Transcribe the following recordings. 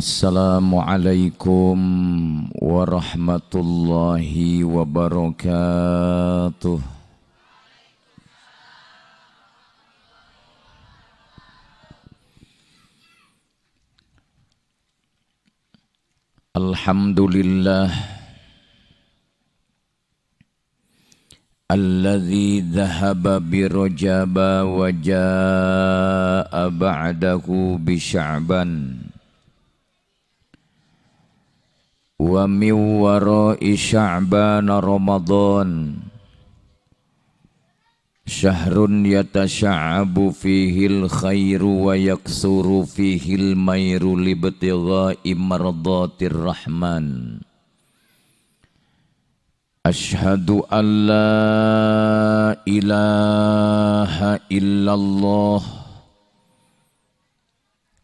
Assalamualaikum warahmatullahi wabarakatuh. Alhamdulillah alladzi dhahaba bi rajaba wa jaa ba'dahu bi sya'ban wa min wara'i sya'ban ramadan syahrun yatasha'abu fihil khairu wa yaksuru fihil mairu libtigha'i mardatir rahman. Ashhadu an la ilaha illallah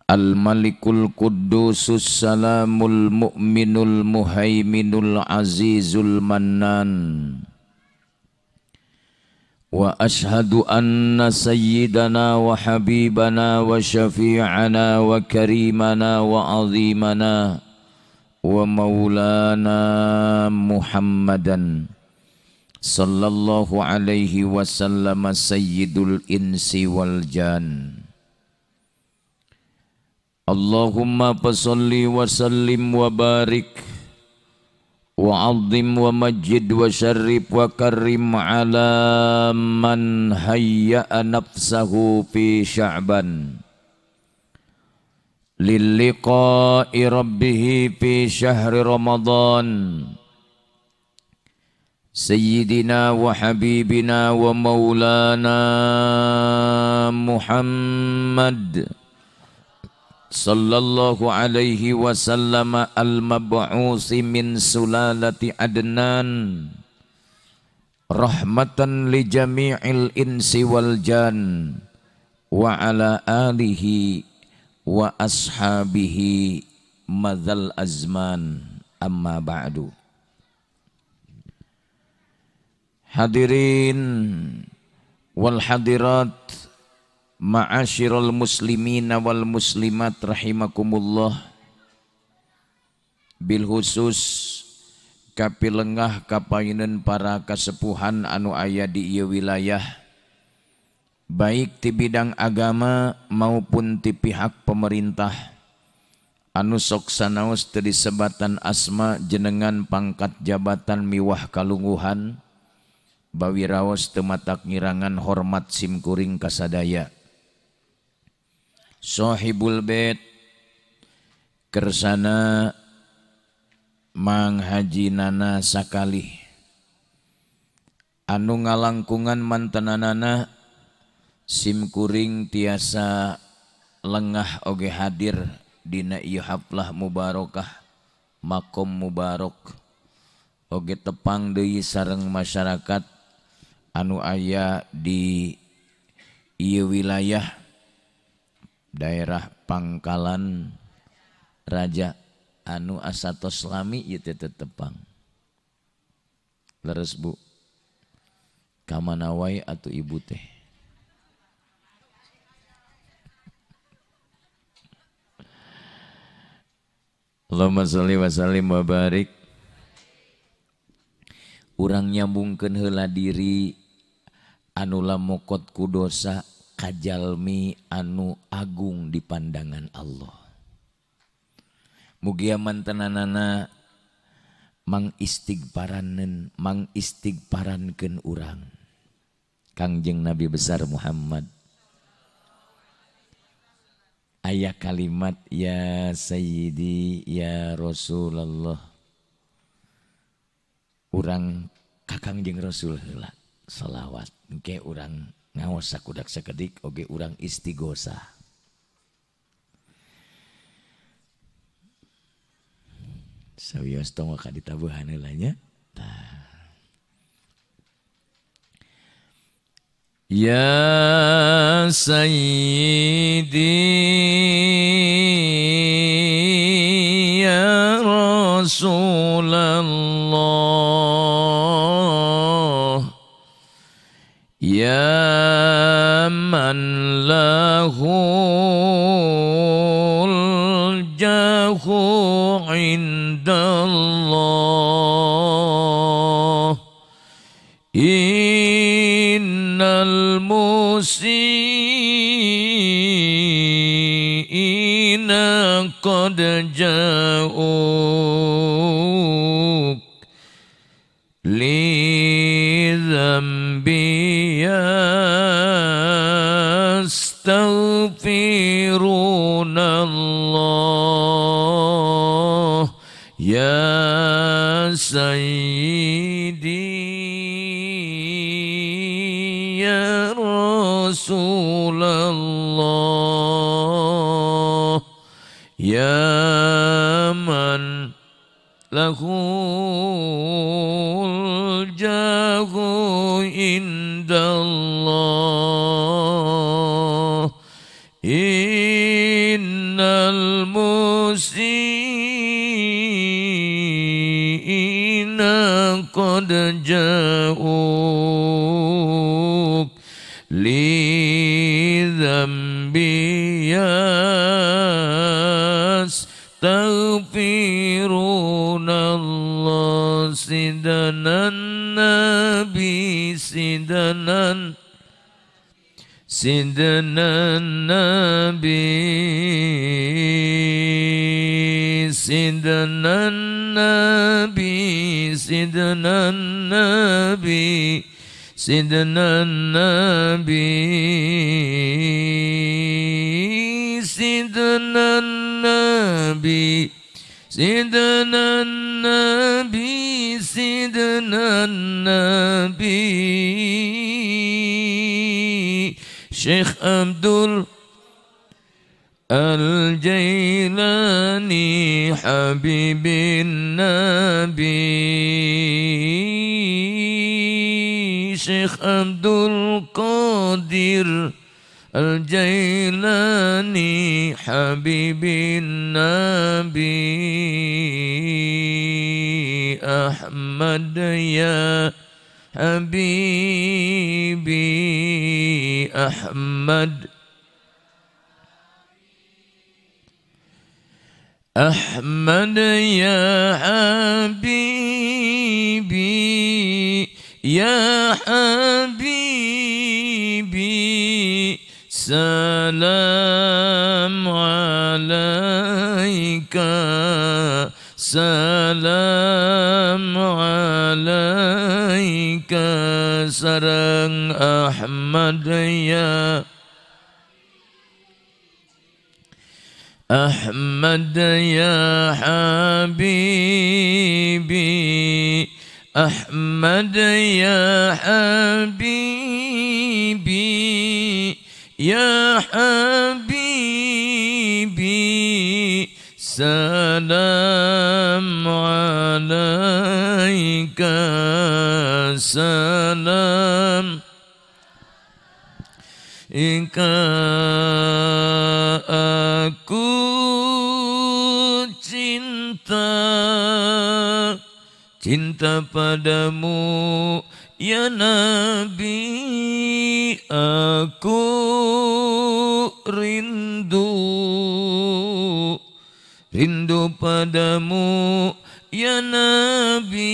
al-malikul quddusus salamul mu'minul muhaiminul azizul mannan. Wa ashhadu anna sayyidana wa habibana wa syafi'ana wa karimana wa azimana wa maulana Muhammadan sallallahu alaihi wasallam sayyidul insi wal jan. Allahumma fassalli wa sallim wa barik wa azim wa majid wa syarrif wa karrim ala man hayya'a nafsahu fi sya'ban lilliqa'i rabbih fi syahri ramadan sayyidina wa habibina wa maulana Muhammad sallallahu alaihi wasallam al-mab'usi min sulalati Adnan rahmatan li jami'il insi wal jan wa ala alihi wa ashabihi madzal azman, amma ba'du. Hadirin wal hadirat, ma'asyiral muslimina wal muslimat rahimakumullah. Bil khusus kapilengah kapayuneun para kasepuhan anu aya di ieu wilayah, baik di bidang agama maupun di pihak pemerintah, anu sok sanaos teu disebatan asma jenengan pangkat jabatan miwah kalungguhan, bawiraos teu matak ngirangan hormat simkuring kasadaya. Sohibul bait kersana Mang Haji Nana sakalih anu ngalangkungan mantenanana simkuring tiasa lengah oge hadir dina ieu haflah mubarokah makom mubarok oge tepang deui sareng masyarakat anu aya di ieu wilayah daerah Pangkalan Raja anu asatos lami ieu teh tepang. Leres Bu, kamana wae atuh ibu teh? Allahumma sholli wa sallim wa barik. Urang nyambungkeun heula diri anu lamokot ku dosa kajalmi anu agung di pandangan Allah. Mugia mantenanana mangistigparanen, mangistigparankeun urang. Kangjeng Nabi besar Muhammad aya kalimat ya sayyidi ya Rasulullah. Urang ka Kangjeng Rasul heula selawat engke urang ngaos sakudak sakedik oge urang istighosah. Sawios tong ka ditabuhan heula nya. Tah. Ya sayyidi ya Rasulullah ya man lahul jahul عند الله إن المسيئين قد جاءوك لذنبي يستغفرون الله يا سيدي يا رسول الله يا من له الجاه عند الله إن المسيئين قد جاءوك لذنبي يستغفرون الله سيدنا النبي سيدنا سيدنا النبي سيدنا النبي سيدنا النبي سيدنا النبي سيدنا النبي سيدنا النبي سيدنا النبي شيخ عبد الجيلاني حبيب النبي شيخ عبد القادر الجيلاني حبيب النبي أحمد يا حبيبي أحمد أحمد يا حبيبي يا حبيبي سلام عليك سلام عليك sareng Ahmad ya Ahmad ya Habibi Ahmad ya Habibi ya Habibi salam alaika salam Ika aku cinta cinta padamu ya Nabi, aku rindu rindu padamu ya Nabi,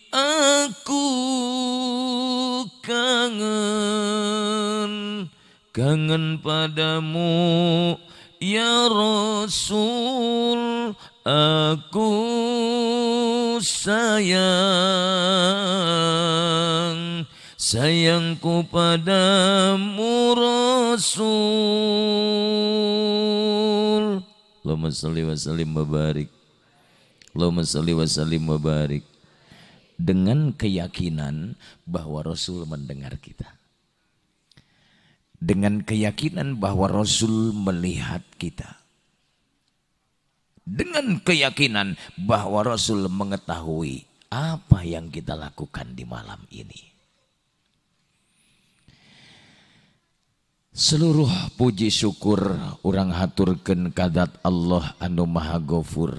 aku kangen kangen padamu ya Rasul, aku sayang sayangku padamu Rasul. Allahumma shalli wa sallim wa barik. Allahumma shalli wa sallim wa barik. Dengan keyakinan bahwa Rasul mendengar kita, dengan keyakinan bahwa Rasul melihat kita, dengan keyakinan bahwa Rasul mengetahui apa yang kita lakukan di malam ini. Seluruh puji syukur urang haturkeun ka Dzat Allah anu Maha Ghafur,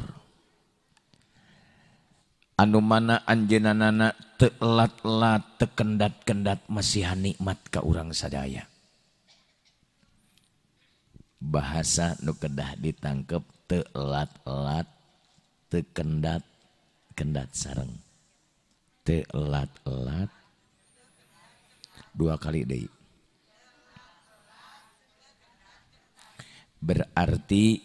anu mana anjeunana teu lat-lat teu kendat-kendat masihan nikmat ka urang sadaya. Bahasa nu kedah ditangkep Teu elat-elat, teu kendat-kendat sareng. Teu elat-elat dua kali deui. Berarti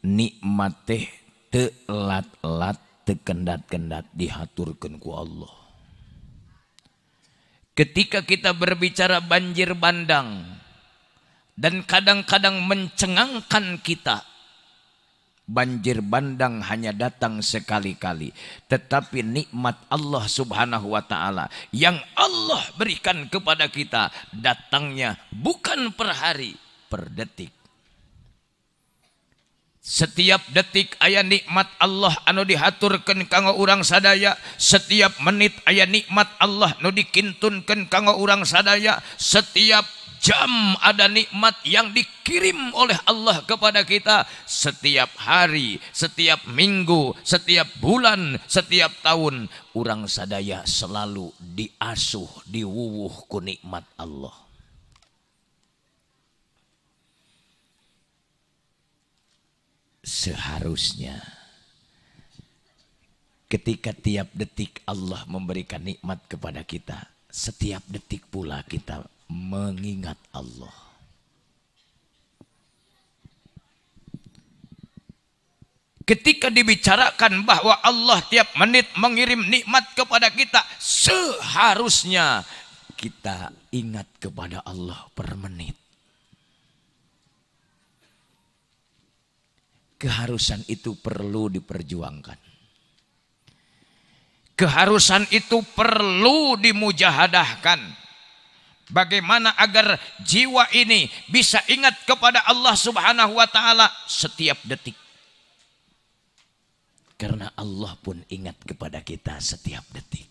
nikmat teh teu elat-elat, teu kendat-kendat dihaturkeun ku Allah. Ketika kita berbicara banjir bandang dan kadang-kadang mencengangkan kita, banjir bandang hanya datang sekali-kali, tetapi nikmat Allah Subhanahu wa ta'ala yang Allah berikan kepada kita datangnya bukan per hari, per detik. Setiap detik aya nikmat Allah anu dihaturkeun kanggo urang sadaya, setiap menit aya nikmat Allah nu dikintunkeun kanggo urang sadaya, setiap jam ada nikmat yang dikirim oleh Allah kepada kita, setiap hari, setiap minggu, setiap bulan, setiap tahun urang sadaya selalu diasuh, diwuwuh ku nikmat Allah. Seharusnya ketika tiap detik Allah memberikan nikmat kepada kita, setiap detik pula kita mengingat Allah. Ketika dibicarakan bahwa Allah tiap menit mengirim nikmat kepada kita, seharusnya kita ingat kepada Allah per menit. Keharusan itu perlu diperjuangkan. Keharusan itu perlu dimujahadahkan. Bagaimana agar jiwa ini bisa ingat kepada Allah Subhanahu wa ta'ala setiap detik. Karena Allah pun ingat kepada kita setiap detik.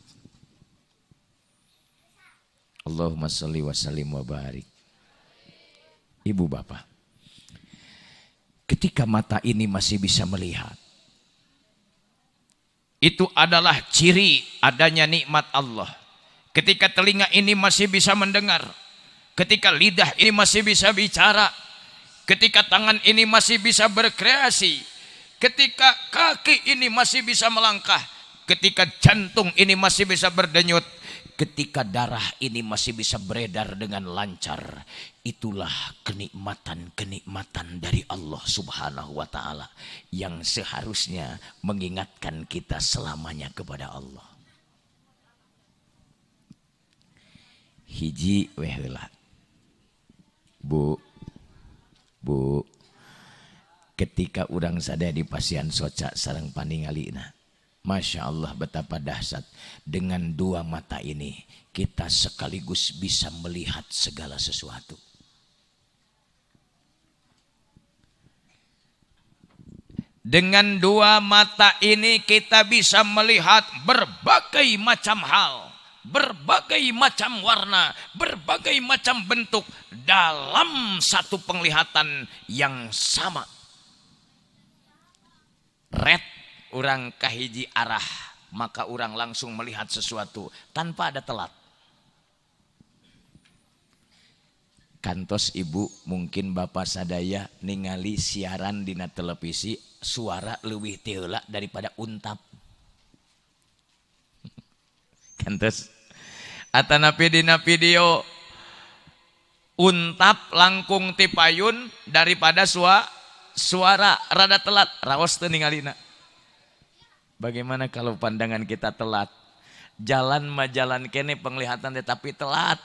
Allahumma sholli wa sallim wa barik. Ibu bapak, ketika mata ini masih bisa melihat, itu adalah ciri adanya nikmat Allah. Ketika telinga ini masih bisa mendengar, ketika lidah ini masih bisa bicara, ketika tangan ini masih bisa berkreasi, ketika kaki ini masih bisa melangkah, ketika jantung ini masih bisa berdenyut, ketika darah ini masih bisa beredar dengan lancar, itulah kenikmatan-kenikmatan dari Allah Subhanahu wa ta'ala yang seharusnya mengingatkan kita selamanya kepada Allah. Hiji weh heula. Bu, bu, ketika urang sadaya di pasian soca sareng paningalina, Masya Allah betapa dahsyat. Dengan dua mata ini kita sekaligus bisa melihat segala sesuatu. Dengan dua mata ini kita bisa melihat berbagai macam hal, berbagai macam warna, berbagai macam bentuk dalam satu penglihatan yang sama. Red orang kahiji arah, maka orang langsung melihat sesuatu tanpa ada telat. Kantos ibu mungkin bapak sadaya ningali siaran dina televisi suara leuwih ti heula daripada untap. Kantos atanapi dina video untap langkung ti payun daripada suara rada telat, raos teu ningalina. Bagaimana kalau pandangan kita telat? Jalan mah jalan kene penglihatan tetapi telat.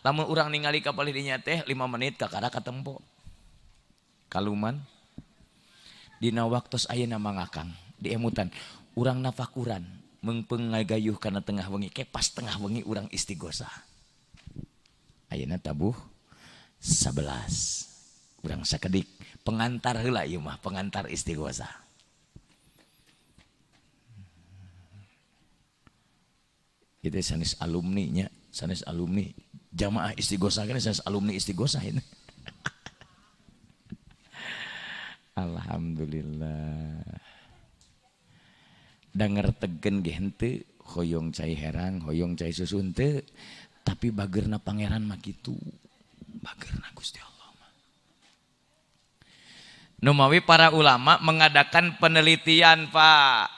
Lamun urang ningali ka palih dinya teh 5 menit kakara katempo. Kaluman dina waktos ayeuna mangakang diemutan urang nafakuran meungpeung ngagayuh kana tengah wengi ke pas tengah wengi urang istighosah. Ayeuna tabuh 11. Urang sakedik pengantar heula ieu mah, pengantar istighosah. Itu sanes alumni nya, sanes alumni jamaah istighosah kan sanes alumni istighosah ini. Alhamdulillah. Dangar tegen ge henteu, hoyong cai herang, hoyong cai susu henteu, tapi bageurna pangeran mah kitu. Bageurna Gusti Allah mah. Numawi para ulama mengadakan penelitian, Pak.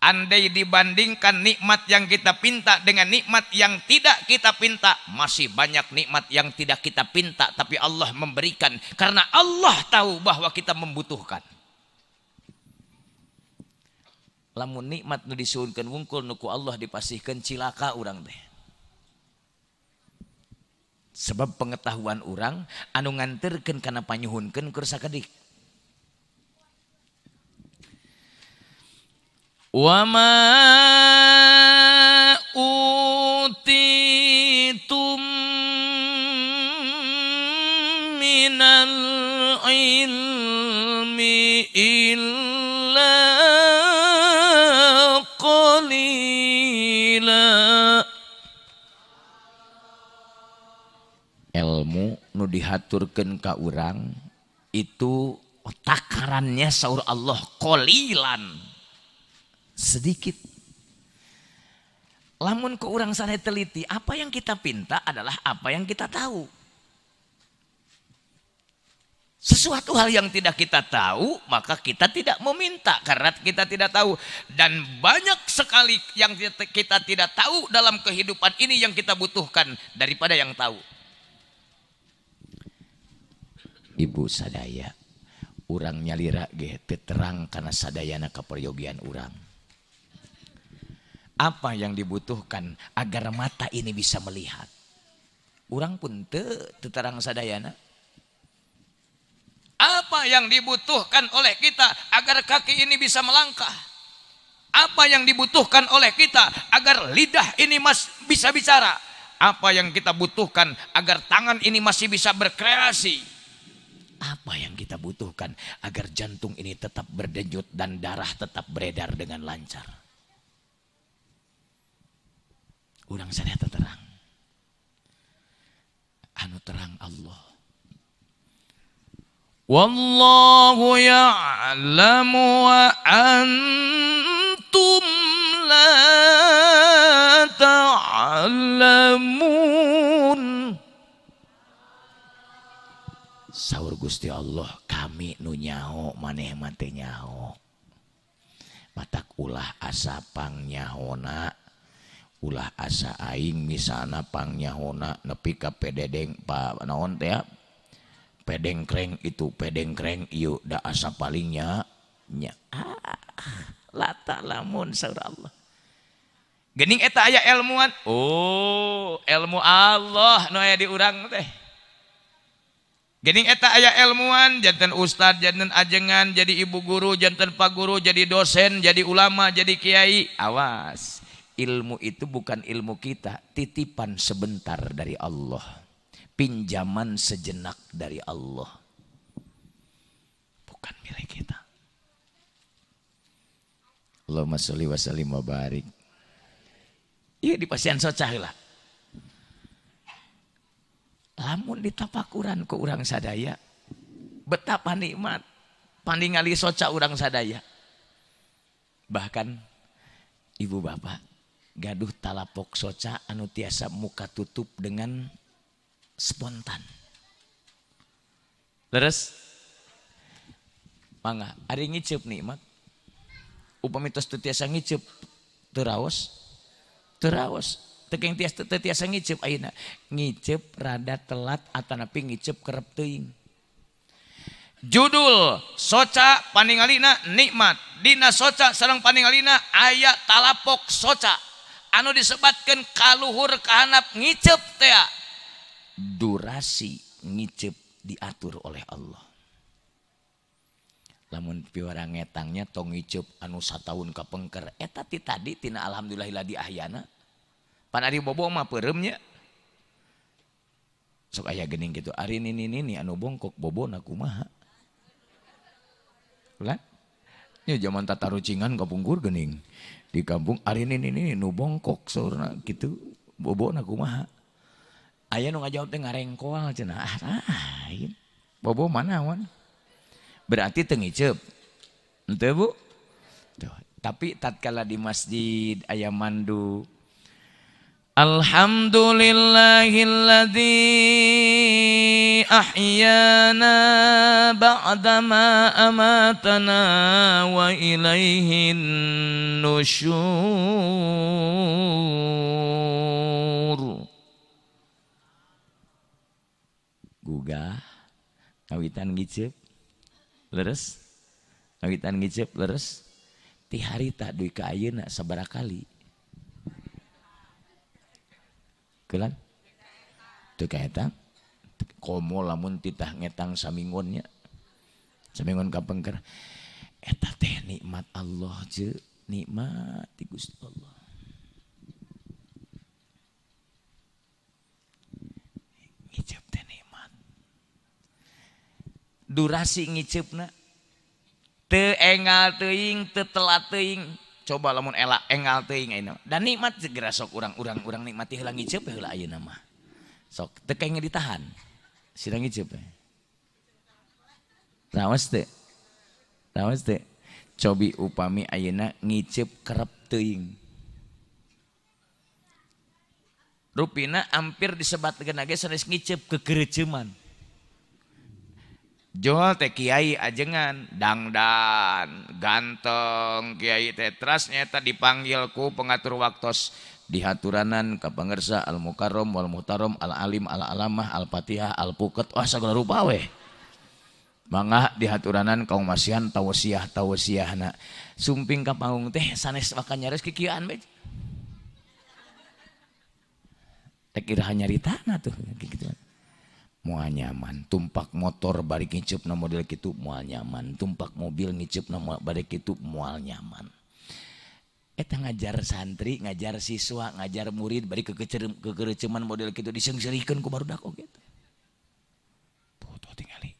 Andai dibandingkan nikmat yang kita pinta dengan nikmat yang tidak kita pinta, masih banyak nikmat yang tidak kita pinta tapi Allah memberikan karena Allah tahu bahwa kita membutuhkan. Lamun nikmat nu disuhunkeun wungkul nu ku Allah dipasihkeun cilaka urang teh. Sebab pengetahuan urang anu nganterkeun kana panyuhunkeun keur sakedik. Wa ma utitum minal ilmi illa qalila. Ilmu nu dihaturkeun ka urang itu takarannya saur Allah qalilan, sedikit. Lamun ke urang sana teliti, apa yang kita pinta adalah apa yang kita tahu. Sesuatu hal yang tidak kita tahu, maka kita tidak meminta karena kita tidak tahu. Dan banyak sekali yang kita tidak tahu dalam kehidupan ini yang kita butuhkan daripada yang tahu. Ibu sadaya, urang nyalira ge teu terang kana sadayana kaperyogian urang. Apa yang dibutuhkan agar mata ini bisa melihat? Urang pun teu terang sadayana. Apa yang dibutuhkan oleh kita agar kaki ini bisa melangkah? Apa yang dibutuhkan oleh kita agar lidah ini mas bisa bicara? Apa yang kita butuhkan agar tangan ini masih bisa berkreasi? Apa yang kita butuhkan agar jantung ini tetap berdenyut dan darah tetap beredar dengan lancar? Urang sadaya terang. Anu terang Allah. Wallahu ya'lamu wa antum la ta'lamun. Saur Gusti Allah, kami nu nyaho maneh mah teu nyaho. Matak ulah asa pangnyaona, ulah asa aing misalna pangnyaona nepi ka pededeng pa naon teh ya? Pedengkreng itu pedengkreng ieu da asa palingnya nya la ta'lamun saur Allah. Geuning eta aya ilmuan, oh ilmu Allah nu aya di urang teh. Geuning eta aya ilmuan, janten ustad, janten ajengan, jadi ibu guru, janten pak guru, jadi dosen, jadi ulama, jadi kiai. Awas, ilmu itu bukan ilmu kita, titipan sebentar dari Allah, pinjaman sejenak dari Allah, bukan milik kita. Allahumma sholli wa sallim wa barik. Iya di pasien socah lah. Lamun ditapakuran ke urang sadaya, betapa nikmat paningali soca urang sadaya. Bahkan ibu bapak gaduh talapok soca anu tiasa muka tutup dengan spontan. Terus mangga ari ngiceup nikmat. Upami tos teu tiasa ngiceup teu raos, teu raos. Tekeng tiasa teu tiasa ngiceup ayeuna. Ngiceup rada telat atanapi ngiceup kerep teuing. Judul soca paningalina nikmat. Dina soca sareng paningalina aya talapok soca anu disebatkeun kaluhur kahanap ngiceup teh. Durasi ngiceup diatur oleh Allah. Lamun piwara ngetangnya tong ngiceup anu sataun kapengker eta ti tadi tina alhamdulillah di ahyana. Pan ari bobo mah peureumnya. Sok aya geuning kitu ari nini anu bongkok bobona kumaha. Ulah? Nya zaman tatarucingan kapungkur geuning. Di kampung ari nini nu bongkok saurna kitu bobona kumaha. Aya nu ngajawab teh ngarengkoal cenah. Ah, bobo mana wan? Berarti teu ngiceup. Henteu Bu? Tuh, tapi tatkala di masjid aya mandu Alhamdulillahilladzi ahyana ba'dama amatana wa ilaihin nusyur. Gugah ngawitan ngiceup leres, ngawitan ngiceup leres ti harita dugi ka ayeuna sabaraha kali? Kelan teu kaetang komo lamun titah ngetang saminggonnya, saminggon kapengker eta teh nikmat Allah je, nikmat ti Gusti Allah. Ngiceup teh nikmat, durasi ngiceupna teu engal teuing, teu telat teuing. Coba lamun elak engal teuing ayeuna. Dan nikmat segera sok urang-urang urang nikmati heula ngiceup heula ayeuna mah. Sok teu kenging ditahan. Sira ngiceup. Raos teu? Raos teu? Cobi upami ayeuna ngiceup kerep teuing. Rupina hampir disebatkeun ge sanes ngiceup kegereuceuman. Jual teh kiai ajengan dangdan ganteng kiai teh teras nyata dipanggil ku pengatur waktos dihaturanan ka pangersa al mukarrom wal muhtarom al alim al alamah al fatihah al puket, wah sagala rupa weh. Mangga dihaturanan kaum masihan tawsiah tawsiahna sumping ka panggung teh sanes maka nyaris kikieuan bae teh iraha nyaritana tuh kitu. Moal nyaman tumpak motor bari ngiceupna model kitu moal nyaman, tumpak mobil ngiceupna bari kitu moal nyaman. Eta ngajar santri, ngajar siswa, ngajar murid bari kekereceman model kitu diseungseurikeun ku barudak oge. Tuh tuh tingali.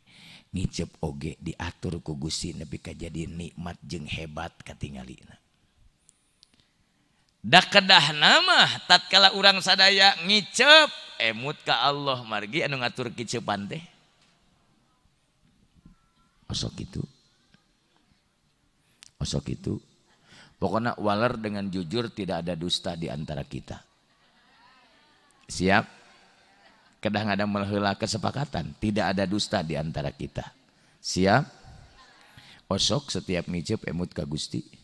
Ngiceup oge diatur ku Gusti nepi ka jadi nikmat jeung hebat katingalina. Da kedahna mah tatkala urang sadaya ngiceup emut ka Allah margi anu ngatur kiceupan teh. Osok kitu. Osok kitu. Pokoknya waler dengan jujur tidak ada dusta di antara kita. Siap? Kedah ngadamel heula kesepakatan, tidak ada dusta di antara kita. Siap? Osok setiap ngiceup emut ka Gusti.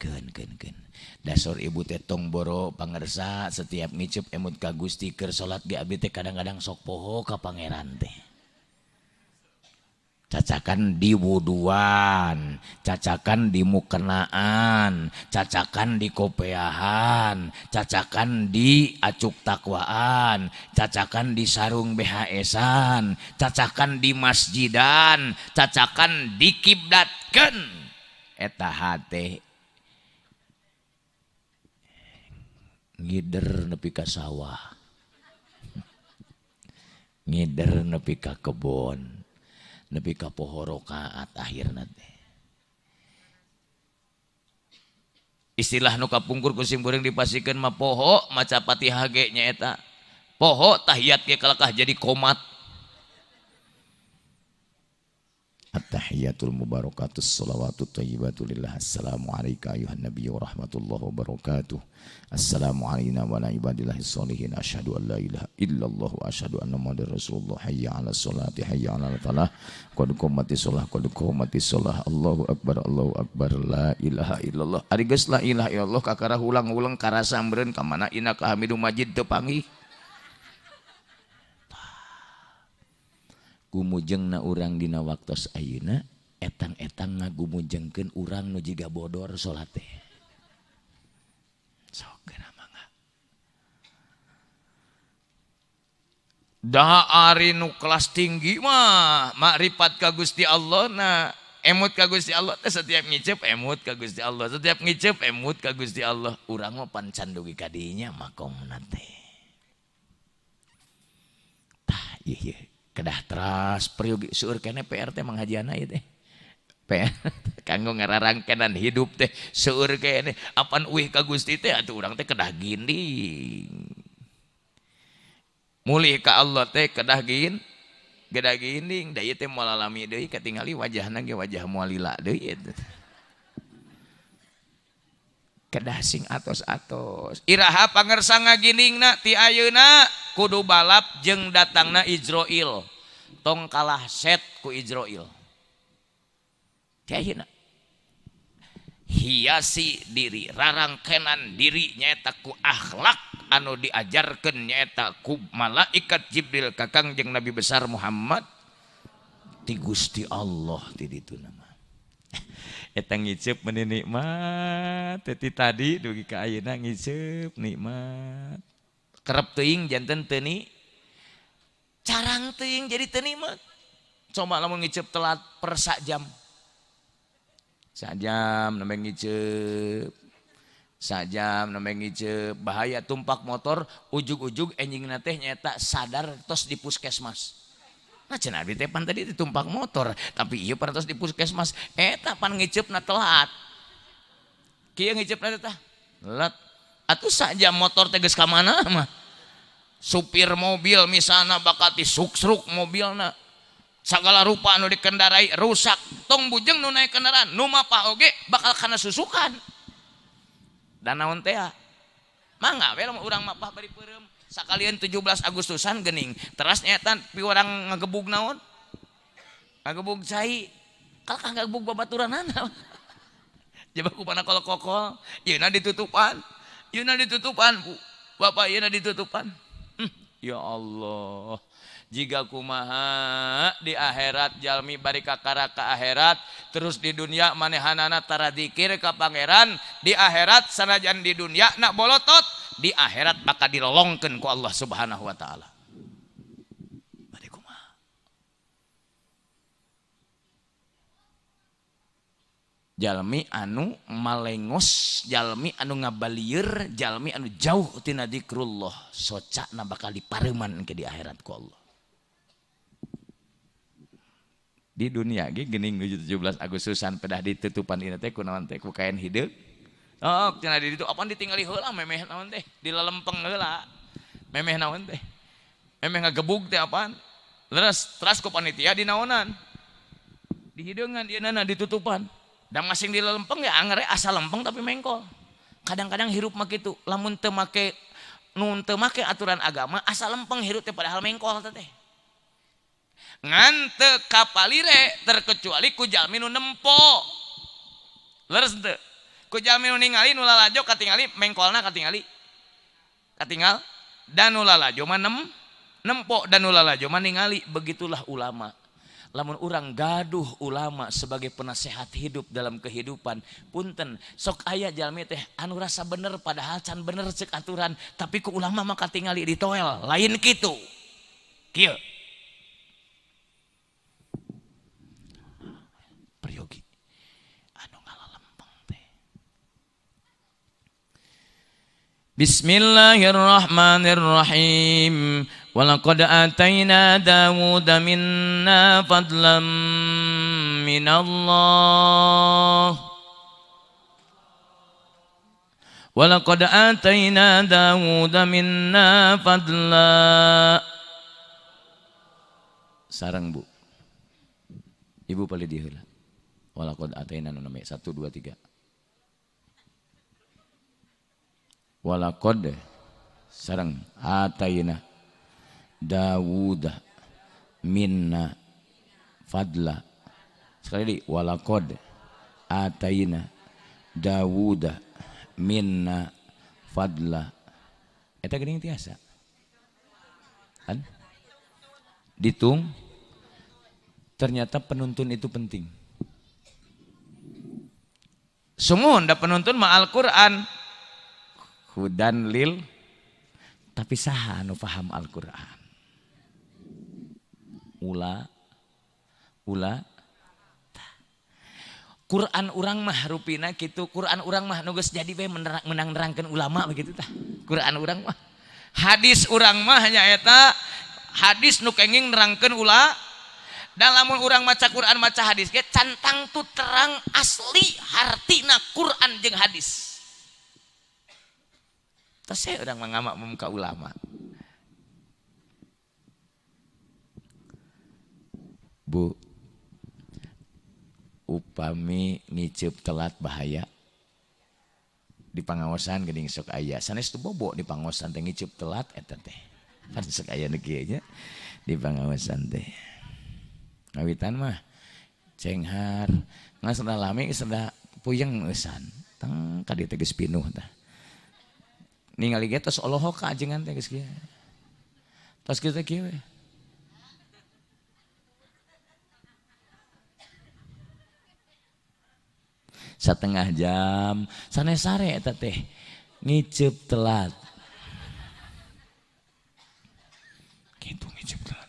Keun keun keun. Dasar ibu teh tong boro pangersa setiap ngiceup emut ka Gusti keur salat ge abdi teh kadang-kadang sok poho ka pangeran teh. Cacakan di wuduan, cacakan di mukenaan, cacakan di kopeahan, cacakan di acuk takwaan, cacakan di sarung BHS-an, cacakan di masjidan, cacakan di kiblatkeun. Eta hate ngider nepi ka sawah, ngider nepi ka kebon, nepi ka poho rakaat akhirna teh. Istilah nu kapungkur ku simkuring dipasikeun mah poho maca Fatihah ge nyaeta. Poho tahiyat ge kalakah jadi komat. At-tahiyatul mubarakatus salawatut thayyibatu lillah. Assalamu alayka ayuhan nabiyyu wa rahmatullahi wa barakatuh. Assalamu alayna wa ala ibadillahis sholihin. Asyhadu an la ilaha illallah wa asyhadu anna muhammadar rasulullah. Hayya 'alas sholati hayya 'alal falah. Qad qomatis shalah qad qomatis shalah. Allahu akbar Allahu akbar la ilaha illallah. Ari geus la ilaha illallah kakara ulang-ulang karasa meureun ka mana innaka hamidum majid teu panggih. Gumujengna urang dina waktos ayeuna etang-etang ngagumujengkeun urang nu jiga bodor salat teh. Sok geura mangga. Da ari nu kelas tinggi mah makrifat ka Gusti Allah na emut ka Gusti Allah teh setiap ngiceup emut ka Gusti Allah, setiap ngiceup emut ka Gusti Allah. Urang mah pan can dugi ka dinya makomna teh. Tah ieu ieu kedah teras peryogi seueur keneh PR teh manghajiana ieu teh. PR kanggo ngararangkenan hidup teh seueur keneh apan uih ka Gusti teh atuh urang teh kedah ginding. Mulih ka Allah teh kedah gin, kedah ginding da ieu teh moal lalami deui katingali wajahna ge wajah moal lila deui eta. Kedah sing atos-atos. Iraha pangersa ngagilingna ti ayeuna kudu balap jeung datangna Ijroil. Tong kalah set ku Ijroil. Ti ayeuna. Hiasi diri, rarangkenan diri nyaeta ku akhlak anu diajarkeun nyaeta ku malaikat Jibril ka Kangjeng Nabi besar Muhammad ti Gusti Allah ti ditu nama. Eta ngiceup meuni nikmat teh tadi dugi ka ayeuna ngiceup nikmat. Kerep teuing janten teu ni carang teuing jadi teu nikmat. Coba lamun ngiceup telat per sajam. Sajam namanya ngiceup. Sajam namanya ngiceup, bahaya tumpak motor ujug-ujug enjingna teh nyaeta sadar tos di puskesmas. Nah cenah abdi teh pan tadi ditumpak motor, tapi ieu parantos di puskesmas, eta pan ngiceupna telat. Kieu ngiceupna teh tah, telat. Atuh sajam motor teh geus ka mana mah. Supir mobil misalna bakal disuksruk mobilna. Sagala rupa anu dikendarai rusak, tong bujeng nu naik kendaraan, nu mapah oge bakal kana susukan. Dan naon teh? Mangga we lamun urang mapah bari peureum. Sakalian 17 Agustusan gening teras nyaeta pi urang ngagebug naon ngagebug cai kalkah ngagebug babaturanana jaba ku pana kolokokol yeuna ditutupan bu bapak yeuna ditutupan. Ya Allah jiga kumaha di akhirat jalmi bari kakara ka akhirat terus di dunia manehanana tara dikir ka pangeran di akhirat sanajan di dunia nak bolotot di akhirat bakal dilolongkeun ku Allah Subhanahu wa taala. Bade kumaha? Jalmi anu malengos, jalmi anu ngabalieur, jalmi anu jauh tina zikrullah, socana bakal dipareuman ke di akhirat ku Allah. Di dunia ge geuning 17 Agustusan pedah ditutupan ieu teh kunaon teh ku kain hideung. Oh, cenah di ditu apaan ditinggali heula memeh naon teh, dilalempeng heula. Memeh naon teh. Memeh ngagebug teh apaan? Leres teras ku panitia dinaonan. Dihideungan ieu nana ditutupan. Da masing dilalempeng ya angere asal lempeng tapi mengkol. Kadang-kadang hirup mah kitu, lamun teu make nun teu make aturan agama asal lempeng hirup teh padahal mengkol teh. Ngan teu kapalire terkecuali ku jalmi nu nempo. Leres teu? Ku jalmi nu ningali nu lalajo katingali mengkolna katingali. Katingal dan nu lalajo mah nempo dan nu lalajo mah ningali. Begitulah ulama. Lamun urang gaduh ulama sebagai penasehat hidup dalam kehidupan, punten sok aya jalmi teh anu rasa bener padahal can bener cek aturan, tapi ku ulama mah katingali ditoel, lain kitu. Kieu. Peryogi anu ngalalempeng teh. Bismillahirrahmanirrahim. Walaqad atayna Dawuda minna fadlan minallah. Walaqad atayna Dawuda minna fadla. Sareng Bu. Ibu paling diheula. Walaqad atayna nu name 1 2 3. Walaqad sareng atayna Dawuda minna fadla. Sekali lagi walaqad atayna Dawuda minna fadla. Eta geuning tiasa. Kan? Ditung ternyata penuntun itu penting. Sungguh da penuntun mah Al-Qur'an. Hudan lil tapi saha anu paham Al-Qur'an? Ula ula Quran urang mah rupina kitu, Quran urang mah nu geus jadi we menang nerangkeun ulama begitu tah. Quran urang mah, hadis urang mah nyaeta hadis nu kenging nerangkeun ula. Dan lamun urang maca Quran maca hadis ge cantang tu terang asli hartina Quran jeung hadis. Tah saya urang mah ngamak muka ulama. Bu, upami ngiceup telat bahaya. Di pangaosan geuning sok aya. Sanes teu bobo di pangaosan teh ngiceup telat eta teh. Pan sok aya nu kieu nya di pangaosan teh. Ngawitan mah cenghar, ngan sada lami sada puyeng eusan. Tang ka dieu teh geus pinuh tah. Ningali ge tos olohok ka ajengan teh geus kieu. Tos kieu teh kieu we. Setengah jam sanes sare eta teh ngiceup telat. Kitu ngiceup telat.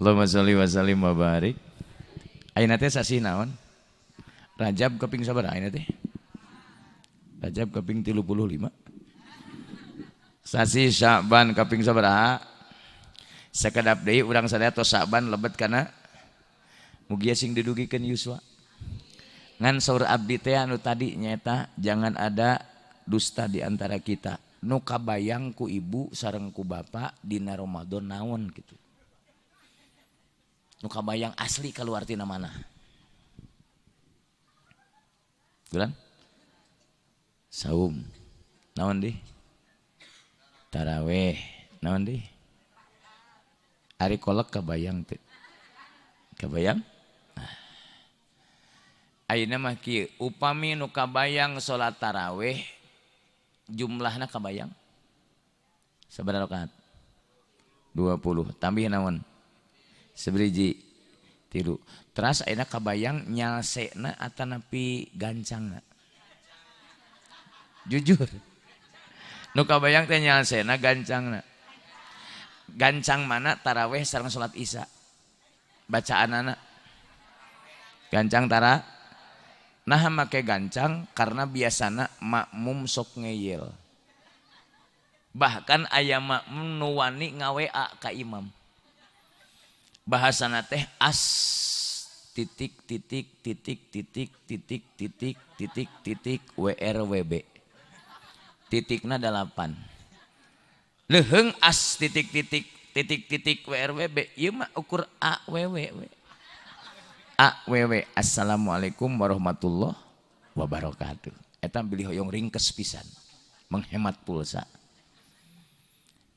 Allahumma sholli wa sallim wa barik. Ayeuna teh sasih naon? Rajab kaping sabaraha ayeuna teh? Rajab kaping 35. Sasih Sya'ban kaping sabaraha? Sakedap deui urang sadaya tos Sya'ban lebet kana mugia sing didugikeun yuswa. Ngan saur abdi teh anu tadi nyaeta jangan ada dusta di antara kita. Nu kabayang ku ibu sareng ku bapak dina Ramadan naon gitu. Nu kabayang asli kaluar tina mana? Bulan? Saum. Naon di? Taraweh. Naon di? Ari kolek kabayang teu. Kabayang? Ayeuna mah kieu, upami nu kabayang salat taraweh jumlahna kabayang sabaraha rakaat? 20. Tambih naon? Sebriji 3. Teras ayeuna kabayang nyalsena atanapi gancangna? Jujur. Nu kabayang teh nyalsena gancangna. Gancang mana taraweh sareng salat isya? Bacaanana gancang tara. Nah make gancang karena biasana makmum sok ngeyel. Bahkan aya makmum nu wani nga-WA ka imam. Bahasana teh as titik titik titik titik titik titik titik titik WRWB. Titikna 8. Leuheung as titik titik titik titik WRWB ieu mah ukur AWW. AWW assalamualaikum warahmatullahi wabarakatuh. Eta bilih hoyong ringkes pisan, menghemat pulsa.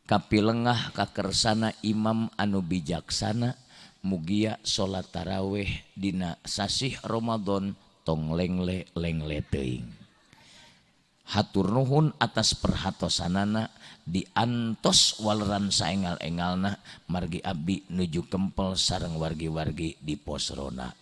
Kapilengah kakersana imam anu bijaksana, mugia salat taraweh dina sasih Ramadan tong lengle lengle teuing. Hatur nuhun atas perhatosanana diantos waleran saengal-engalna margi abdi nuju kempel sareng wargi-wargi di posrona.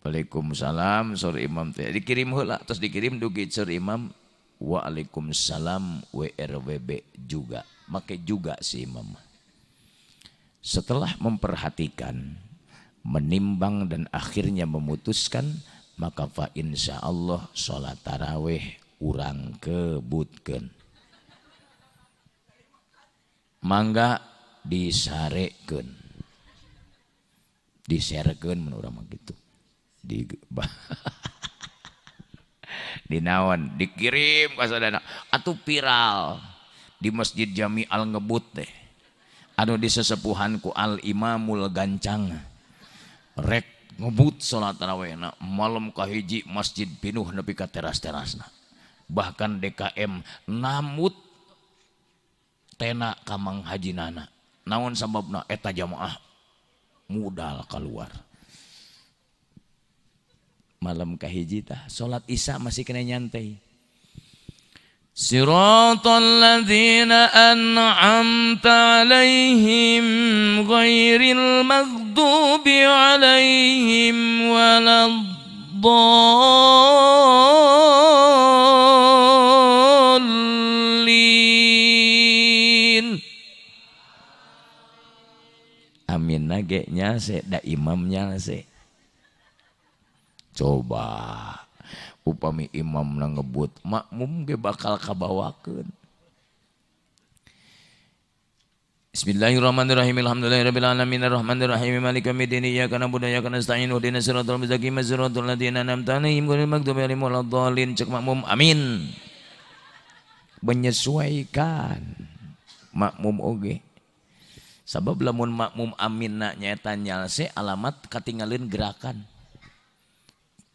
Waalaikumsalam sur imam teh dikirim heula terus dikirim dugi sur imam waalaikumsalam WRWB juga make juga si imam. Setelah memperhatikan, menimbang dan akhirnya memutuskan, maka fa insyaallah salat taraweh urang kebutkeun. Mangga disarekeun. Disarekeun mun urang mah kitu. Di dinaon dikirim ka sadana atuh viral di Masjid Jami Al Ngebut teh. Anu disesepuhan ku Al Imamul Gancang. Rek ngebut salat tarawehna malam kahiji masjid pinuh nepi ka teras-terasna. Bahkan DKM namut tena ka Mang Haji Nana. Naon sababna eta jamaah mudal keluar. Malam kahiji tah salat isya masih kena nyantai. Siratal ladzina an'amta 'alaihim ghairil maghdubi 'alaihim waladdallin. Amin nage nyase da imam nyase. Coba upami imam na ngebut makmum ge bakal kabawakeun. Bismillahirrahmanirrahim. Alhamdulillahirabbil alamin arrahmanirrahim maliki yaumiddin iyyaka na'budu wa iyyaka nasta'in ihdinas siratal mustaqim siratal ladzina an'amta 'alaihim ghairil maghdubi 'alaihim waladdallin. Cek makmum amin. Menyesuaikan makmum oge. Sabab lamun makmum aminna nyaeta nyalse alamat katinggalin gerakan.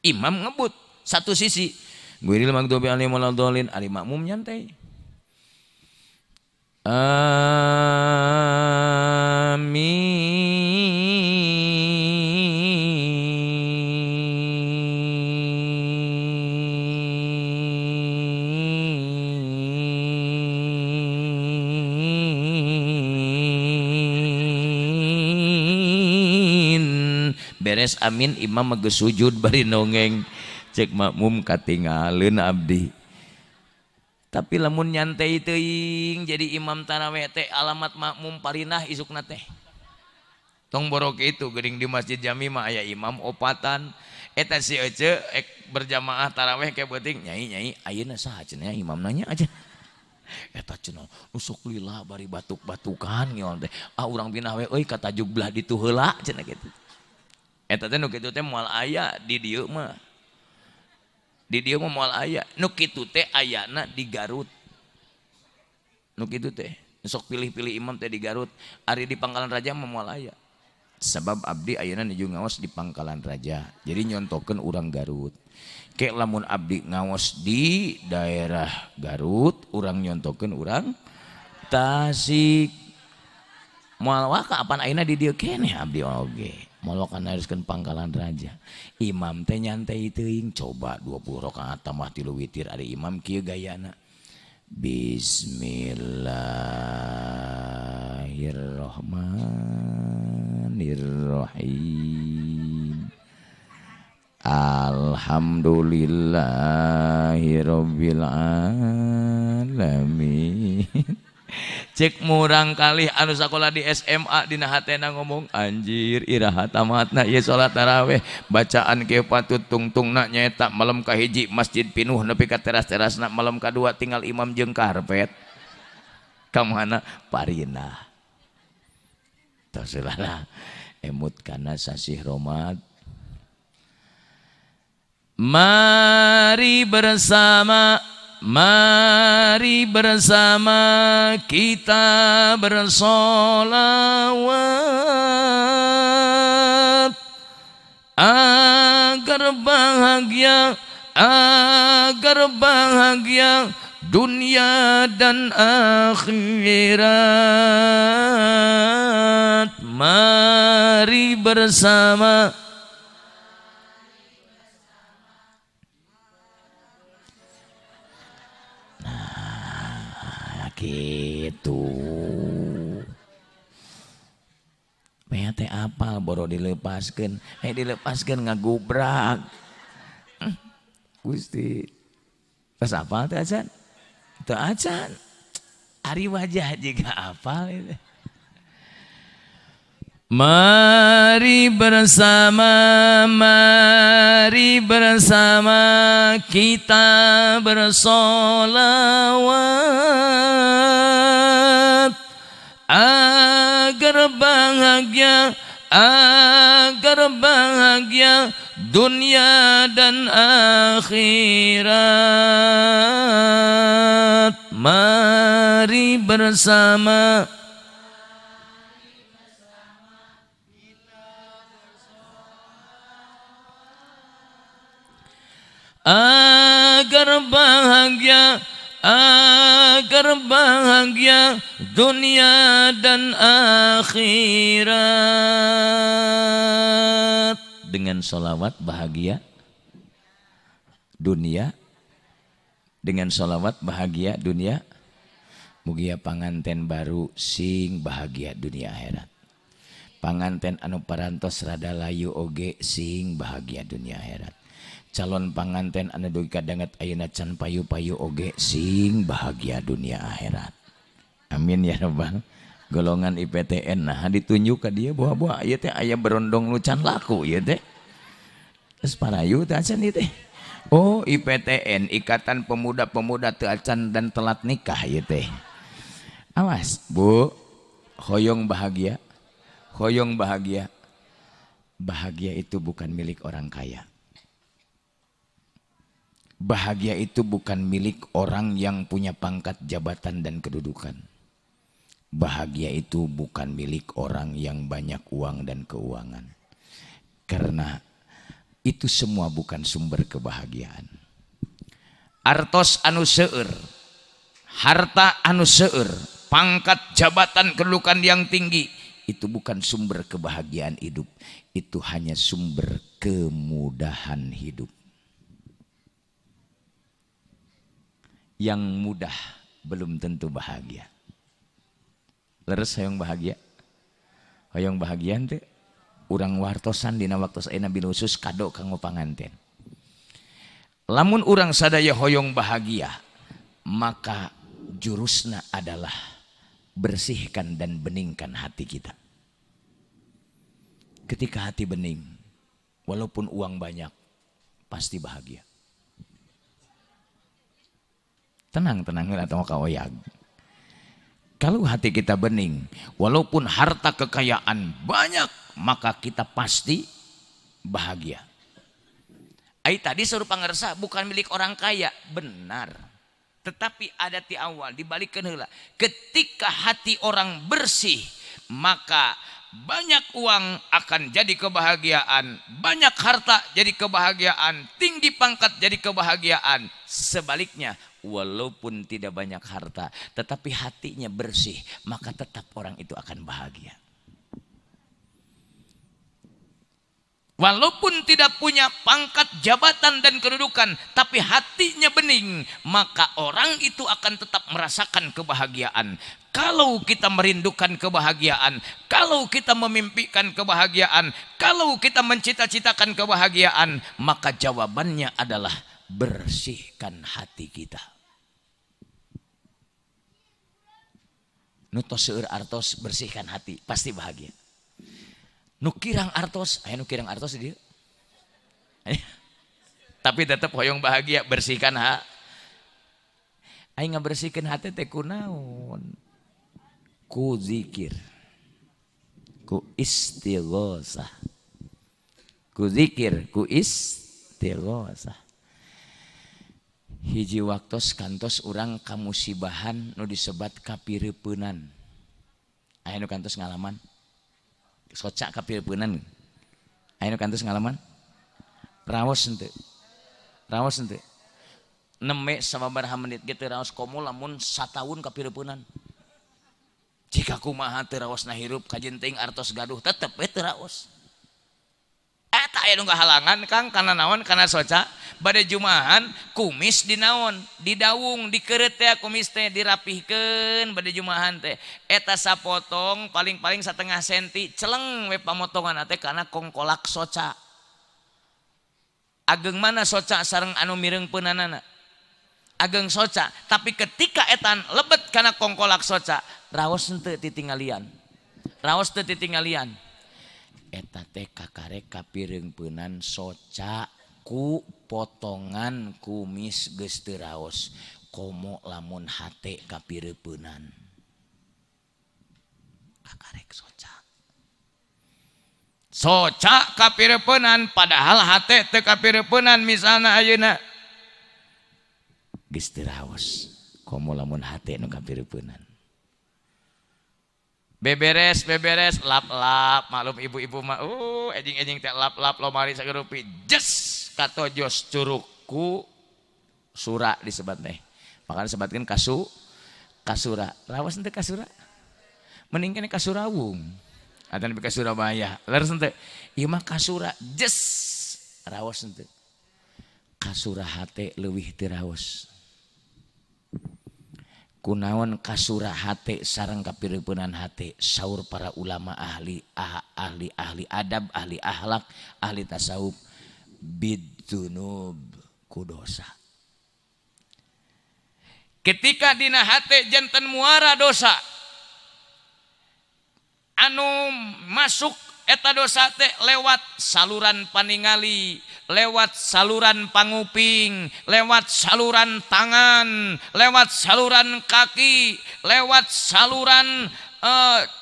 Imam ngebut satu sisi. Ghairil maghdubi alaihim waladdallin, ari makmum nyantai. Amin. Beres amin imam geus sujud bari nongeng. Cek makmum katingaleun abdi. Tapi lamun nyantai teuing jadi imam taraweh teh alamat makmum parinah isukna teh. Tong borok itu geuning di Masjid Jami mah aya imam opatan. Eta si ece ek berjamaah taraweh ke beuting nyai-nyai ayeuna saha cenah imam nanya aja. Eta cenah nu sok lila bari batuk-batukan ngion teh. Ah urang pindah we euy ka tajuk belah ditu heula cenah kitu. Eta teh nu kitu teh moal aya di dieu mah. Di dieu mah moal aya. Nu kitu teh ayana di Garut. Nu kitu teh sok pilih-pilih imam teh di Garut. Ari di Pangkalan Raja mah moal aya. Sebab abdi ayeuna nuju ngaos di Pangkalan Raja. Jadi nyontokeun urang Garut. Ke lamun abdi ngaos di daerah Garut, urang nyontokeun urang Tasik. Moal waka apan ayeuna di dieu keneh abdi oge. Molokan haruskan Pangkalan Raja. Imam teh nyantai teuing coba 20 rakaat tambah 3 witir ada imam kieu gayana. Bismillahirrahmanirrahim. Alhamdulillahirabbil alamin. Cek murang kali anu sakola di SMA dina hatena ngomong anjir iraha tamatna ieu salat tarawih bacaan kieu patut tungtungna nyaeta malam kahiji masjid pinuh nepi ka teras-terasna malam kadua tinggal imam jeung karpet ka mana parinah tos lah emut kana sasih Ramadan. Mari bersama, mari bersama kita bersolawat agar bahagia dunia dan akhirat. Mari bersama. Gitu teh apal boro dilepaskeun, dilepaskeun ngagubrak. Gusti pas apal teh acan? Teu acan. Ari wajah jiga apal itu. Mari bersama, mari bersama kita bersolawat agar bahagia dunia dan akhirat. Mari bersama. Agar bahagia dunia dan akhirat. Dengan sholawat bahagia dunia, dengan sholawat bahagia dunia. Mugia panganten baru sing bahagia dunia akhirat. Panganten anu parantos rada layu oge sing bahagia dunia akhirat. Calon panganten anu dugi kadanget ayeuna can payu-payu oge sing bahagia dunia akhirat. Amin ya rabbal. Golongan IPTN nah ditunjuk ka dia buah-buah ieu teh aya berondong nu can laku ieu teh. Geus parayu teh acan ieu teh. Oh IPTN Ikatan Pemuda-Pemuda teu acan dan telat nikah ieu teh. Awas Bu, hoyong bahagia. Hoyong bahagia. Bahagia itu bukan milik orang kaya. Bahagia itu bukan milik orang yang punya pangkat, jabatan, dan kedudukan. Bahagia itu bukan milik orang yang banyak uang dan keuangan. Karena Itu semua bukan sumber kebahagiaan. Artos anu seueur, harta anu seueur, pangkat jabatan kedudukan yang tinggi, itu bukan sumber kebahagiaan hidup. Itu hanya sumber kemudahan hidup. Yang mudah belum tentu bahagia. Leres hoyong bahagia. Hoyong bahagia henteu? Urang wartosan dina waktu ayeuna bil khusus kado kanggo panganten. Lamun urang sadaya hoyong bahagia, maka jurusna adalah bersihkan dan beningkan hati kita. Ketika hati bening, walaupun uang banyak, pasti bahagia. Tenang-tenang atau kaoyag. Kalau hati kita bening, walaupun harta kekayaan banyak, maka kita pasti bahagia. Ai tadi suruh pangersa bukan milik orang kaya, benar. Tetapi ada ti awal dibalikkeun heula. Ketika hati orang bersih, maka banyak uang akan jadi kebahagiaan, banyak harta jadi kebahagiaan, tinggi pangkat jadi kebahagiaan. Sebaliknya, walaupun tidak banyak harta, tetapi hatinya bersih, maka tetap orang itu akan bahagia. Walaupun tidak punya pangkat, jabatan, dan kedudukan, tapi hatinya bening, maka orang itu akan tetap merasakan kebahagiaan. Kalau kita merindukan kebahagiaan, kalau kita memimpikan kebahagiaan, kalau kita mencita-citakan kebahagiaan, maka jawabannya adalah bersihkan hati kita. Nu tos seueur artos, bersihkan hati, pasti bahagia. Nu kirang artos, aya nu kirang artos di dieu. Tapi tetep hoyong bahagia, bersihkan ha. Aing ngabersihkeun hati teh kunaon? Ku zikir, ku istighosah. Ku zikir, ku istighosah. Hiji waktos kantos urang kamusibahan nu disebat kapireupeunnan. Aya nu kantos ngalaman? Soca kapireupeunnan. Aya nu kantos ngalaman? Raos henteu. Raos henteu. Neme sababaraha menit ge teu raos, komo lamun sataun kapireupeunnan. Jika kumaha teu raosna hirup kajen teuing artos gaduh tetep we teu raos. Eta aya nu ngahalangan Kang kana naon kana soca bade jumahan kumis dinaon didawung dikeureut teh kumis teh dirapihkeun bade jumahan teh eta sapotong paling-paling setengah senti celeng we pamotongan teh kana kongkolak soca. Ageng mana soca sareng anu mireungpeunanana? Ageng soca, tapi ketika etan lebet kana kongkolak soca raos henteu titinggalian. Raos teu titinggalian. Eta teh kakare kapireungpeunan soca ku potongan kumis geus teu raos, komo lamun hate kapireupeunan. Kakarek soca. Soca kapireupeunan padahal hate teu kapireupeunan misalna ayeuna. Geus teu raos, komo lamun hate nu kapireupeunan. Beberes, beberes, lap-lap, maklum ibu-ibu mah, ejing-ejing teh lap-lap lomari sagerupi, jes katojos curugku sura disebat teh. Makanya disebatkeun kasura. Rawas henteu kasura? Mending keneh kasurawung. Atan ka Surabaya. Leres henteu? Ieu mah kasura, jes rawas henteu. Kasura hate leuwih teu raos. Kunaon kasura hate sareng kapireupeunnan hate, saur para ulama ahli ahli ahli adab, ahli akhlak, ahli tasawuf, bidzunub ku dosa. Ketika dina hate janten muara dosa, anu masuk eta dosa teh lewat saluran paningali, lewat saluran panguping, lewat saluran tangan, lewat saluran kaki, lewat saluran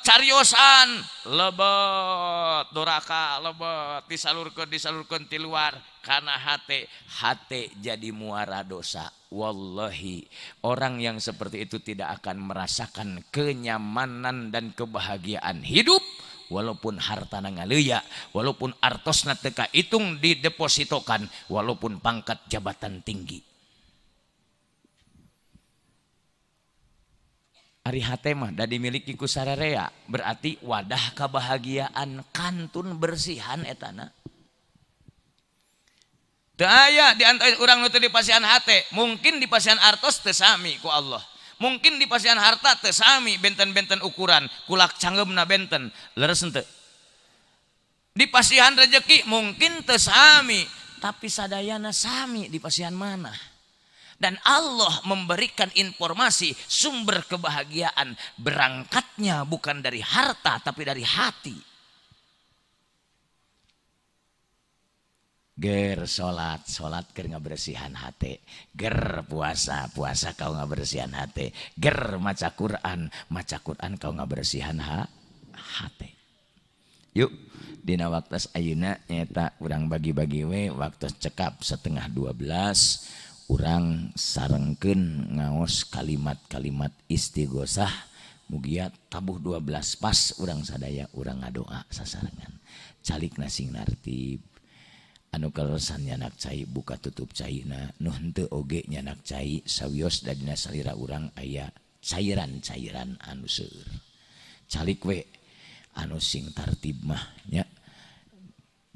cariosan, lebet doraka, lebet disalurkeun ti luar kana hate, hate jadi muara dosa. Wallahi, orang yang seperti itu tidak akan merasakan kenyamanan dan kebahagiaan hidup walaupun hartana ngaleuya, walaupun artosna teu kahitung didepositokan, walaupun pangkat jabatan tinggi. Ari hate mah da dimiliki ku sararea, berarti wadah kebahagiaan kantun bersihan etana. Teu aya di antara urang nu teu dipasihan hate, mungkin dipasihan artos teu sami ku Allah. Mungkin dipasihan harta teu sami benten-benten ukuran, kulak canggeumna benten, leres henteu. Dipasihan rejeki mungkin teu sami, tapi sadayana sami dipasihan mana. Dan Allah memberikan informasi sumber kebahagiaan berangkatnya bukan dari harta tapi dari hati. Ger salat, salat keur ngabersihan hate. Ger puasa, puasa kau ngabersihan hate. Ger maca Quran, maca Quran kau ngabersihan hate. Yuk dina waktos ayeuna nyaeta urang bagi-bagi we waktos cekap 11:30. Urang sarengkeun ngaos kalimat-kalimat istighosah mugia tabuh 12 pas urang sadaya urang ngadoa sasarengan calikna sing nartib anu kaleresan nyanak cai buka tutup caina nu henteu oge nyanak cai sawios dadina salira urang aya cairan-cairan anu seueur calik we anu sing tartib mah nya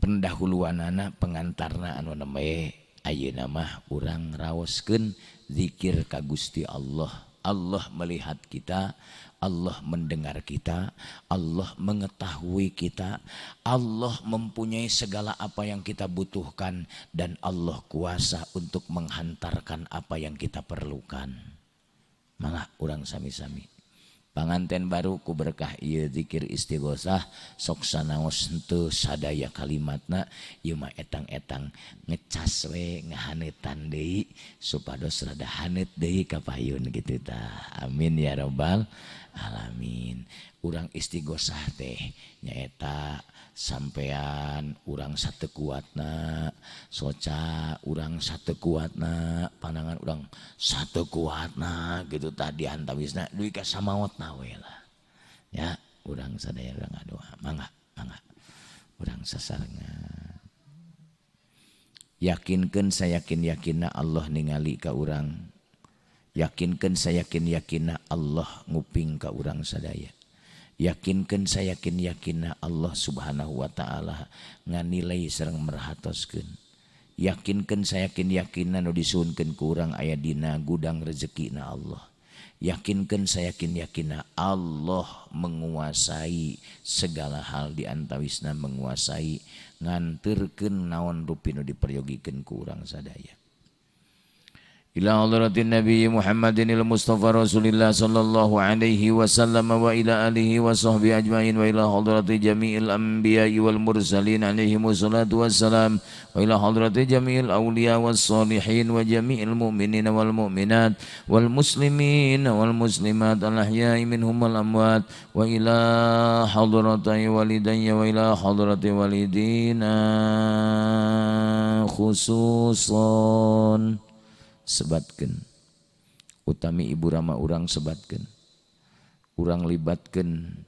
pendahuluanana pengantarna anu nembe ayeuna mah urang raoskeun zikir ka Gusti Allah. Allah melihat kita, Allah mendengar kita, Allah mengetahui kita, Allah mempunyai segala apa yang kita butuhkan dan Allah kuasa untuk menghantarkan apa yang kita perlukan. Malah urang sami-sami. Panganten baru ku berkah ieu zikir istighosah sok sanaos henteu sadaya kalimatna ieu mah etang-etang ngecas we ngahaneutan deui supados rada haneut deui ka payun kitu tah. Amin ya rabbal alamin. Urang istighosah teh nyaeta sampean urang sateu kuatna, soca urang sateu kuatna, panangan urang sateu kuatna gitu tah diantawisna dugi ka samaotna we lah. Ya, urang sadaya urang ngadoa, mangga, mangga. Urang sasarengan. Yakinkeun sayakin-yakinna Allah ningali ka urang. Yakinkeun sayakin-yakinna Allah nguping ka urang sadaya. Yakinkeun sayakin-yakinna Allah Subhanahu wa taala nganilai sareng merhatoskeun. Yakinkeun sayakin-yakinna nu disuhunkeun ku urang aya dina gudang rezekina Allah. Yakinkeun sayakin-yakinna Allah menguasai segala hal di antawisna menguasai nganterkeun naon rupi nu diperyogikeun ku urang sadaya. Ila hadratin Nabi Muhammadin al-Mustafa Rasulillah sallallahu alaihi wasallam wa ila alihi wa sahbihi ajmain wa ila hadrati jami'il anbiya'i wal mursalin alaihimus salatu wassalam wa ila hadrati jami'il awliya was salihin wa jami'il mu'minin wal mu'minat wal muslimin wal muslimat al ahya'i minhum wal amwat wa ila hadrati walidayya wa ila hadrati walidina khususan. Sebatkeun utami ibu rama urang sebatkeun urang libatkeun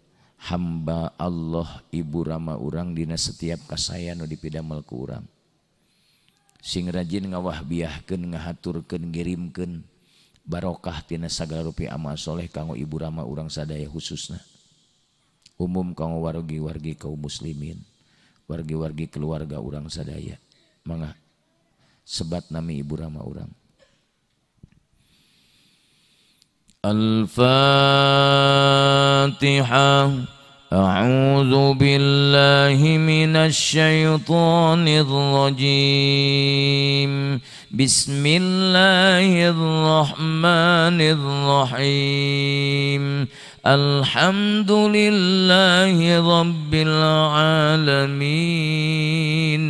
hamba Allah ibu rama urang dina setiap kasaya nu dipidamel ku urang sing rajin ngawahbiahkeun ngahaturkeun ngirimkeun barokah tina sagala rupi amal soleh kanggo ibu rama urang sadaya khususna umum kanggo wargi-wargi kaum muslimin wargi-wargi keluarga urang sadaya mangga sebat nami ibu rama urang. Al-Fatihah. A'udzu billahi minasy syaithanir rajim. Bismillahirrahmanirrahim. Alhamdulillahi rabbil alamin.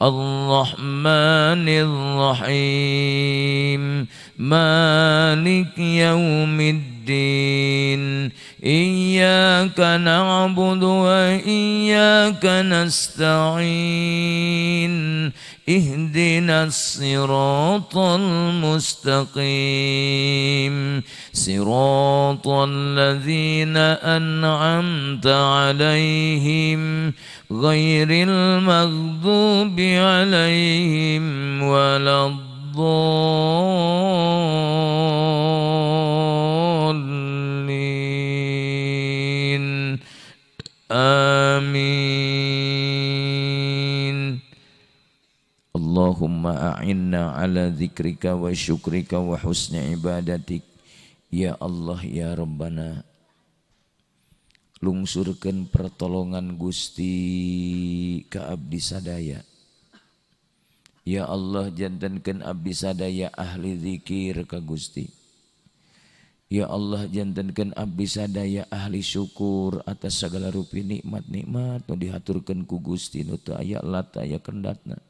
Ar-Rahmanir Rahim. Maliki yaumiddin. الدين إياك نعبد وإياك نستعين اهدنا الصراط المستقيم صراط الذين أنعمت عليهم غير المغضوب عليهم ولا الضالين آمين. Allahumma a'inna ala dzikrika wa syukrika wa husni ibadatik. Ya Allah ya Rabbana, lungsurkeun pertolongan Gusti ka abdi sadaya. Ya Allah, jantenkeun abdi sadaya ahli zikir ka Gusti. Ya Allah, jantenkeun abdi sadaya ahli syukur atas segala rupi nikmat-nikmat nu dihaturkeun ku Gusti nu teu aya lat aya kendatna.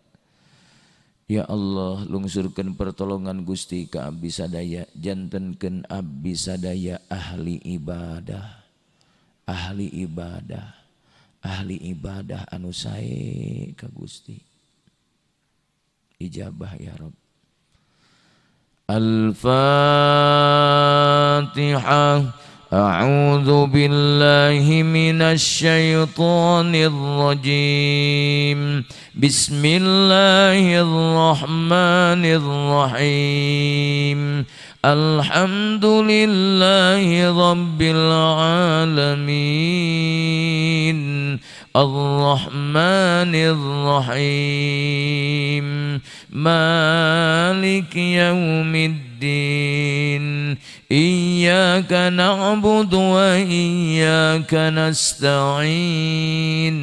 Ya Allah, lungsurkeun pertolongan Gusti ka abdi sadaya, jantenkeun abdi sadaya ahli ibadah, ahli ibadah, ahli ibadah anu sae ka Gusti. Ijabah ya Rabb. Al-Fatihah. A'udzu billahi minasy syaithanir rajim. Bismillahirrahmanirrahim. Alhamdulillahi rabbil alamin. Arrahmanir rahim. Maliki yaumiddin. Iyyaka na'budu wa iyyaka nasta'in.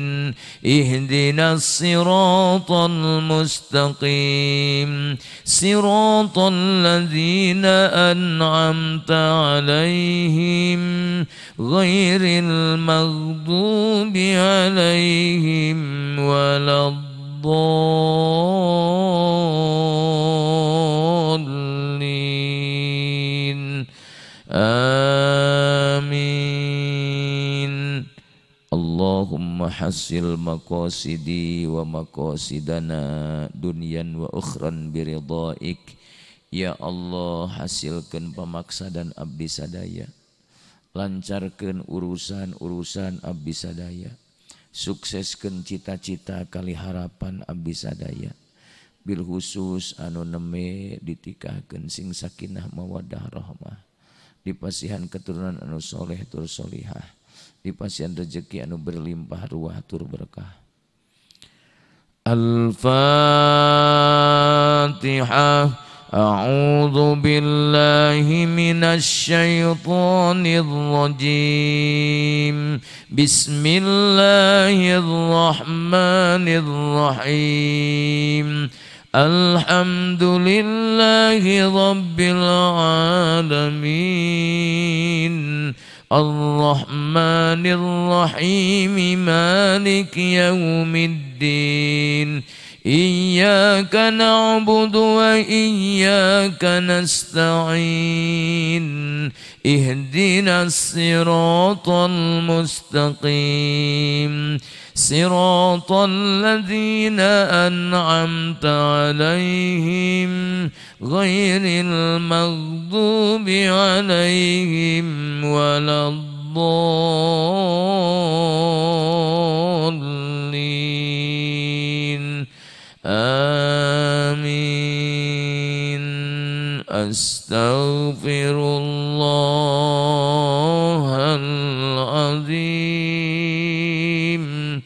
Ihdinas siratal mustaqim. Siratal ladzina an'amta 'alaihim ghairil maghdubi 'alaihim waladdallin. Amin. Allahumma hasil maqasidi wa maqasidana dunyan wa ukhran biridhaik. Ya Allah, hasilkeun pamaksadan abdi sadaya, lancarkeun urusan-urusan abdi sadaya, sukseskeun cita-cita kali harapan abdi sadaya, bil khusus anu neme ditikahkeun sing sakinah mawaddah rahmah, dipasihan keturunan anu soleh tur solihah, dipasihan rezeki anu berlimpah ruah tur berkah. Al-Fatihah. A'udzu billahi minasy syaithanir rajim. Bismillahirrahmanirrahim. Alhamdulillahi rabbil alamin. Arrahmanir rahim. Maliki yaumiddin. Iyyaka na'budu wa iyyaka nasta'in. Ihdinas siratal mustaqim. Siratal ladzina an'amta 'alaihim ghairil maghdubi 'alaihim waladdallin. Amin. Astaghfirullahalazim.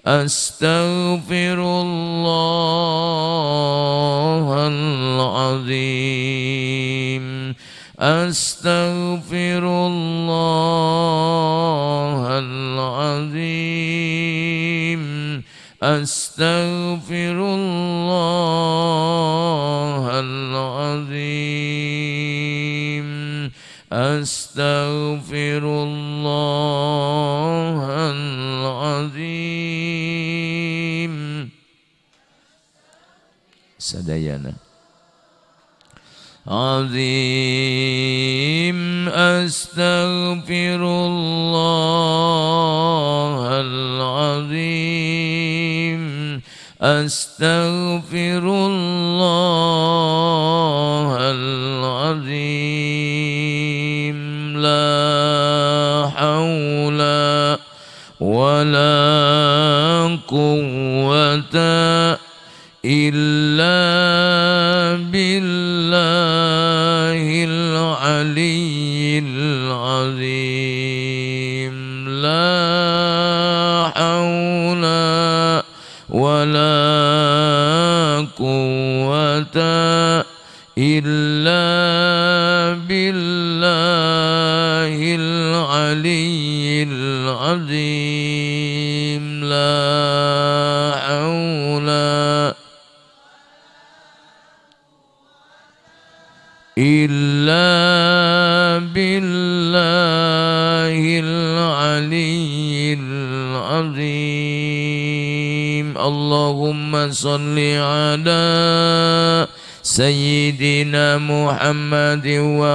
Astaghfirullahalazim. Astaghfirullahalazim. Astaghfirullahalazim. Astaghfirullahalazim. Sadayana. azim. Astaghfirullahal azim. Astaghfirullahal azim. La hawla wa la quwwata illa billahil aliyyil azim. La hawla wa la quwwata illa billahil aliyyil azim. La hawla illa billahil aliyyil azim. Allahumma salli ala Sayyidina Muhammad wa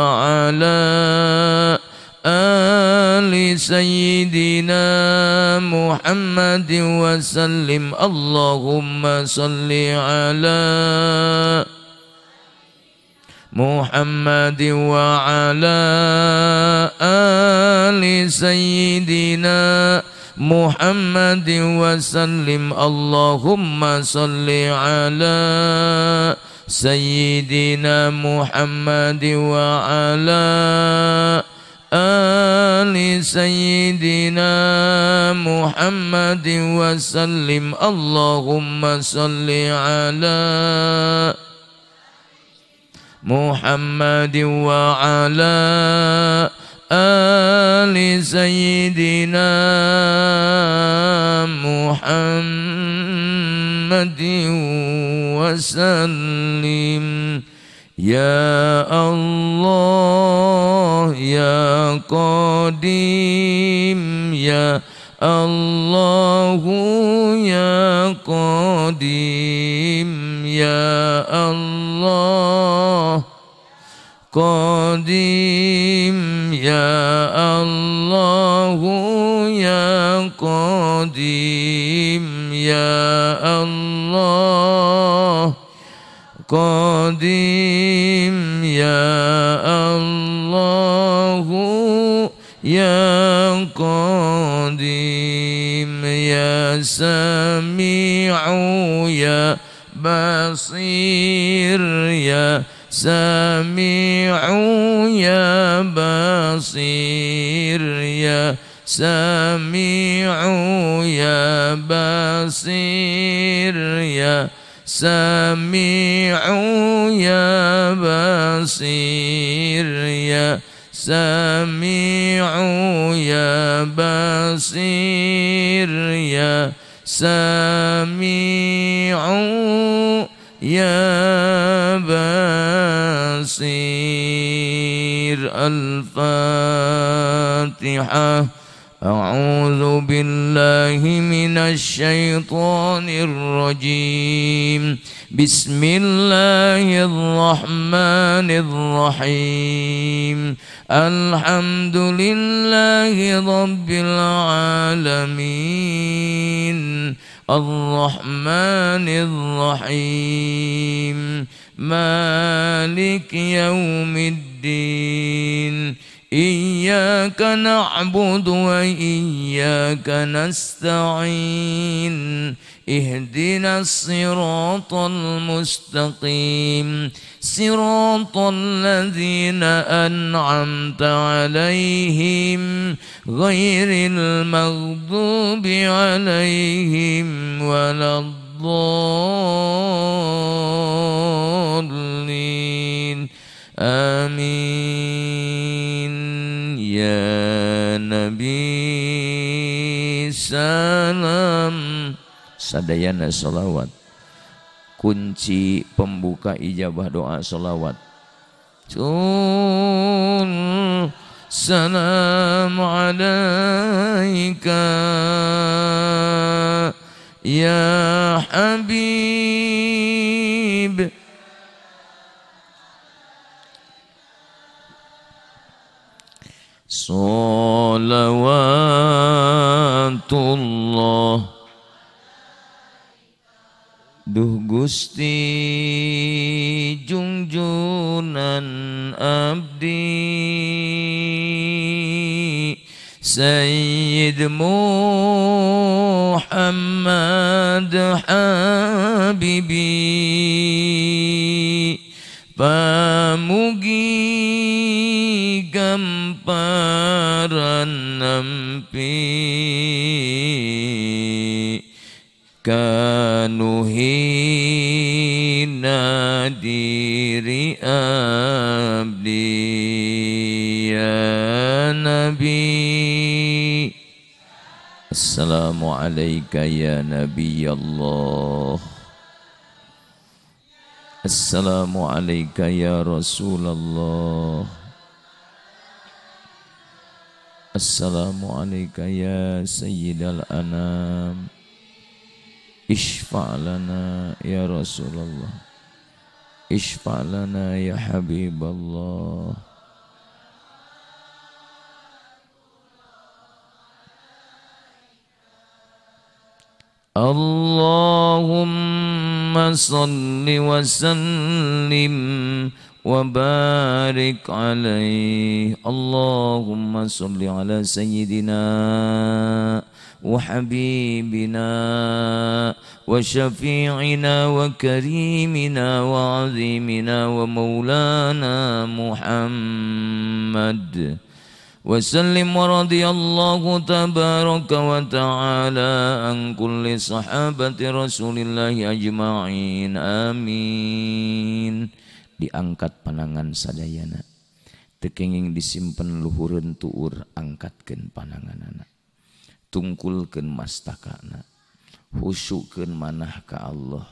ala ali Sayyidina Muhammad wa sallim. Allahumma salli ala Muhammad wa ala ali Sayyidina Muhammad wa sallim. Allahumma salli ala Sayyidina Muhammad wa ala ali Sayyidina Muhammad wa sallim. Allahumma salli ala Muhammad wa ala ali Sayyidina Muhammad wa sallim. Ya Allah ya Qadim, ya Allahu ya Qadim, ya Allah Qadim, ya Allahu ya Qadim, ya Allah Qadim, ya Allahu ya Qadim, ya Sami'u ya Basir, ya Sami'u ya Basir, ya Sami'u ya Basir, ya Sami'u ya Basir, ya Sami'u ya Basir, ya Sami'u ya Basir. Al-Fatihah. A'udzu billahi minasy syaithanir rajim. Bismillahirrahmanirrahim. Alhamdulillahi rabbil alamin. Arrahmanir rahim. Maliki yaumiddin. Iyyaka na'budu wa iyyaka nasta'in. Ihdinas siratal mustaqim. Siratal ladzina an'amta 'alaihim ghairil maghdubi 'alaihim waladdallin. Amin. Ya Nabi salam. Sadayana salawat, kunci pembuka ijabah doa salawat. Salam alaika ya Habib. Sholawatullah duh Gusti jungjunan abdi Sayyid Muhammad Habibi pamugi gamparan nampi kanuhina diri abdi ya Nabi. Assalamu alayka ya Nabi Allah. Assalamu alayka ya Rasulullah. Assalamu alayka ya Sayyidal Anam. Ishfa' lana ya Rasulullah. Ishfa' lana ya Habiballah. Allahumma salli wa sallim wa barik alaihi. Allahumma salli ala sayyidina wa habibina wa syafi'ina wa karimina wa azimina wa maulana Muhammad wa sallim wa radiyallahu tabaraka wa ta'ala an kulli sahabati rasulillahi ajma'in. Amin. Diangkat panangan sadayana, teu kenging disimpen luhureun tuur, angkatkeun pananganana, tungkulkeun mastakana, khusyukkeun manah ka Allah,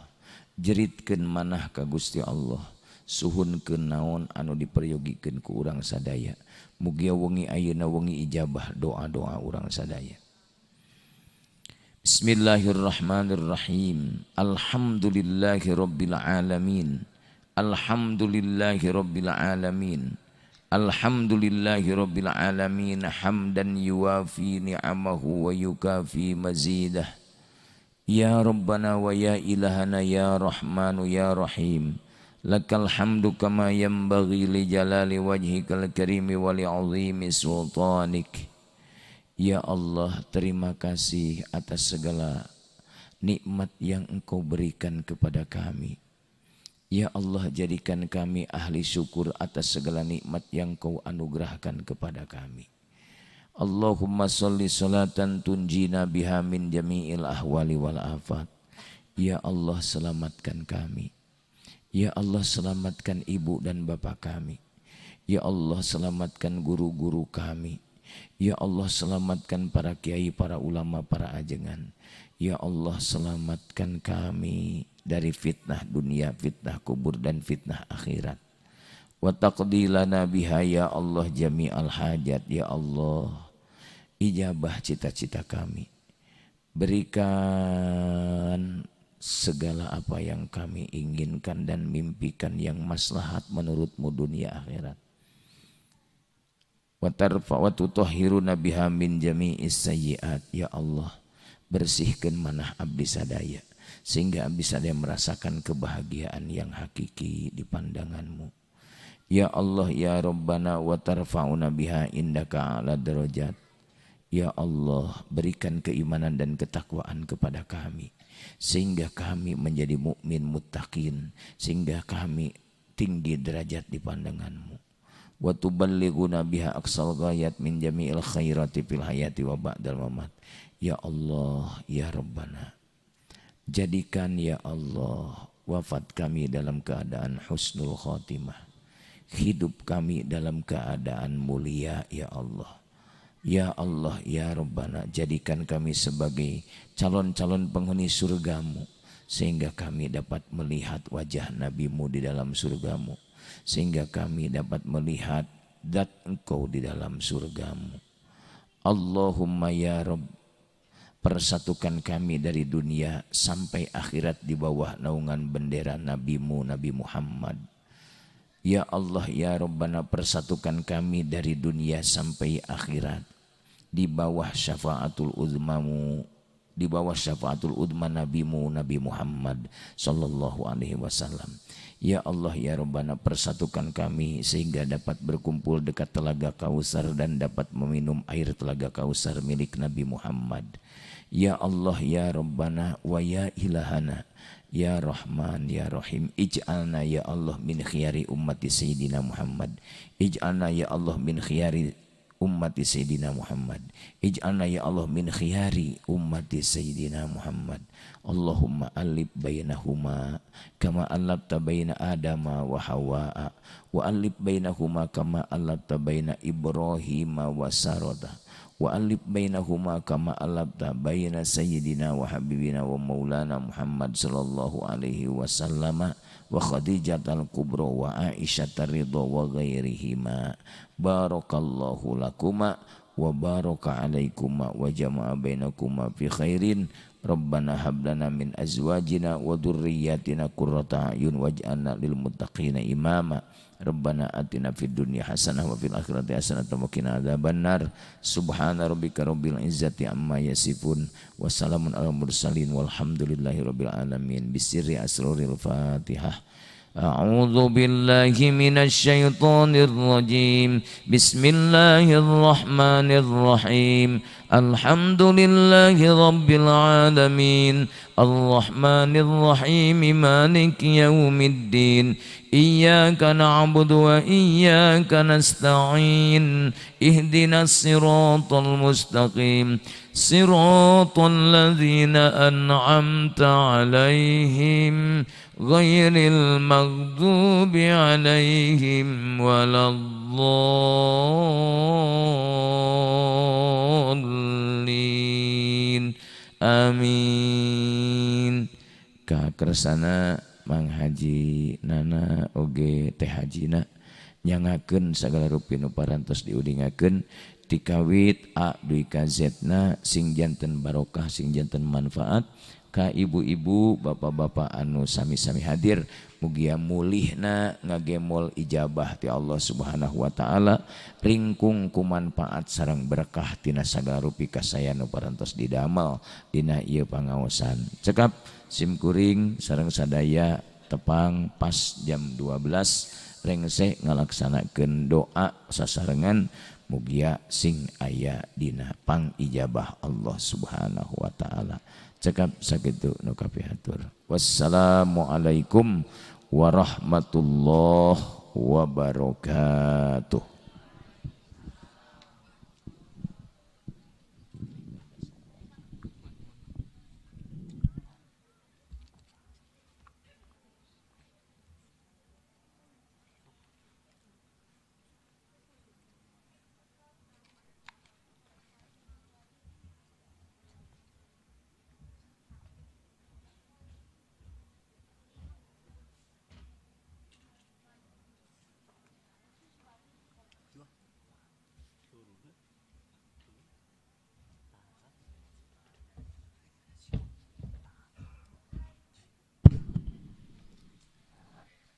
jeritkeun manah ka Gusti Allah, suhunkeun naon anu diperyogikeun ku urang sadaya. Mugia wengi ayeuna wengi ijabah doa-doa urang sadaya. Bismillahirrahmanirrahim. Alhamdulillahirabbil alamin. Alhamdulillahirabbil alamin. Alhamdulillahirabbil alamin hamdan yuwafi ni'amahu wa yukafi mazidah. Ya Rabbana wa ya Ilahana ya Rahmanu ya Rahim. Lakal hamdu kama yanbaghi li jalali wajhikal karimi wa li'azimi sultanik. Ya Allah, terima kasih atas segala nikmat yang Engkau berikan kepada kami. Ya Allah, jadikan kami ahli syukur atas segala nikmat yang Kau anugerahkan kepada kami. Allahumma sholli salatan tunjina biha min jami'il ahwali wal afat. Ya Allah, selamatkan kami. Ya Allah, selamatkan ibu dan bapak kami. Ya Allah, selamatkan guru-guru kami. Ya Allah, selamatkan para kiai, para ulama, para ajengan. Ya Allah, selamatkan kami dari fitnah dunia, fitnah kubur, dan fitnah akhirat. Wa taqdi lana biha ya Allah jami'al hajat. Ya Allah, ijabah cita-cita kami. Berikan segala apa yang kami inginkan dan mimpikan yang maslahat menurutmu dunia akhirat. Wa tarfa wa tutahhiruna biha min jami'is sayyi'at. Ya Allah, bersihkan manah abdi sadaya sehingga abdi sadaya merasakan kebahagiaan yang hakiki di pandanganmu. Ya Allah ya Rabbana wa tarfa'una biha indaka ala darajat. Ya Allah, berikan keimanan dan ketakwaan kepada kami sehingga kami menjadi mukmin muttaqin, sehingga kami tinggi derajat di pandanganmu. Wa tuballighuna biha aqsal ghayat min jami'il khairati fil hayati wa ba'dal mamat. Ya Allah ya Rabbana, jadikan ya Allah wafat kami dalam keadaan husnul khatimah, hidup kami dalam keadaan mulia ya Allah. Ya Allah ya Rabbana, jadikan kami sebagai calon-calon penghuni surgamu, sehingga kami dapat melihat wajah nabimu di dalam surgamu, sehingga kami dapat melihat zat Engkau di dalam surgamu. Allahumma ya Rabb, persatukan kami dari dunia sampai akhirat di bawah naungan bendera nabimu Nabi Muhammad. Ya Allah ya Rabbana, persatukan kami dari dunia sampai akhirat di bawah syafaatul uzmamu, di bawah syafaatul uzma nabimu Nabi Muhammad sallallahu alaihi wasallam. Ya Allah ya Rabbana, persatukan kami sehingga dapat berkumpul dekat telaga Kausar dan dapat meminum air telaga Kausar milik Nabi Muhammad. Ya Allah ya Rabbana wa ya ilahana ya Rahman ya Rahim, ij'alna ya Allah min khiyari ummati Sayyidina Muhammad. Ij'alna ya Allah min khiyari ummati Sayyidina Muhammad. Ij'alna ya Allah min khiyari ummati Sayyidina Muhammad. Allahumma alif bainahuma kama alafta baina Adama wa Hawa, wa alif bainahuma kama alafta baina Ibrahima wa Sarata, wa alif bainahuma kama alafta baina Sayyidina wa habibina wa maulana Muhammad sallallahu alaihi wasallam wa Khadijah al-Kubra wa Aisyah ridha wa ghairihima. Barakallahu lakuma wa baraka alaikuma wa jama'a bainakuma fi khairin. Rabbana hab lana min azwajina wa dhurriyyatina qurrata a'yun waj'alna lil muttaqina imama. Rabbana atina fid dunya hasanah wa fil akhirati hasanah wa qina adzabannar. Subhana rabbika rabbil izzati amma yasifun wa salamun alal mursalin walhamdulillahi rabbil alamin. Bisirri asraril Fatihah. A'udzu billahi minasy syaithanir rajim. Bismillahirrahmanirrahim. Alhamdulillahi rabbil alamin. Arrahmanir rahim. Maliki yaumiddin. Iyyaka na'budu wa iyyaka nasta'in. Ihdinas siratal mustaqim. Siratal ladzina an'amta 'alaihim ghairil maghdubi 'alaihim waladdallin. Amin. Kakersana Mang Haji Nana oge Teh Hajina nyangakeun sagala rupi nu parantos diudingakeun tikawit A dugi ka Z na sing janten barokah sing janten manfaat ka ibu-ibu bapak-bapak anu sami-sami hadir. Mugia mulihna ngagemol ijabah ti Allah Subhanahu wa taala, ringkung ku manfaat sareng berkah tina sagala rupi kasayan nu parantos didamel dina ieu pangaosan. Cekap simkuring sareng sadaya tepang pas jam 12 rengse ngalaksanakeun doa sasarengan, mugia sing aya dina pangijabah Allah Subhanahu wa taala. Cekap sakitu nu kapihatur. Wassalamualaikum warahmatullahi wabarakatuh.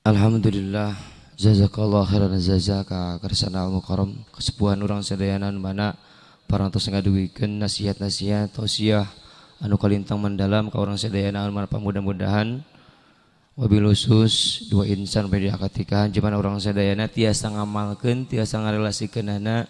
Alhamdulillah, jazakallah khairan jazaka kersana al-mukarram kesepuhan urang sadayana anu mana parantos ngaduwikeun nasihat-nasihat tausiah anu kalintang mendalam ka urang sadayana anu mana mudah-mudahan wabil khusus dua insan beda akatikahan cuman urang sadayana tiasa ngamalkeun tiasa ngarelasikeunana.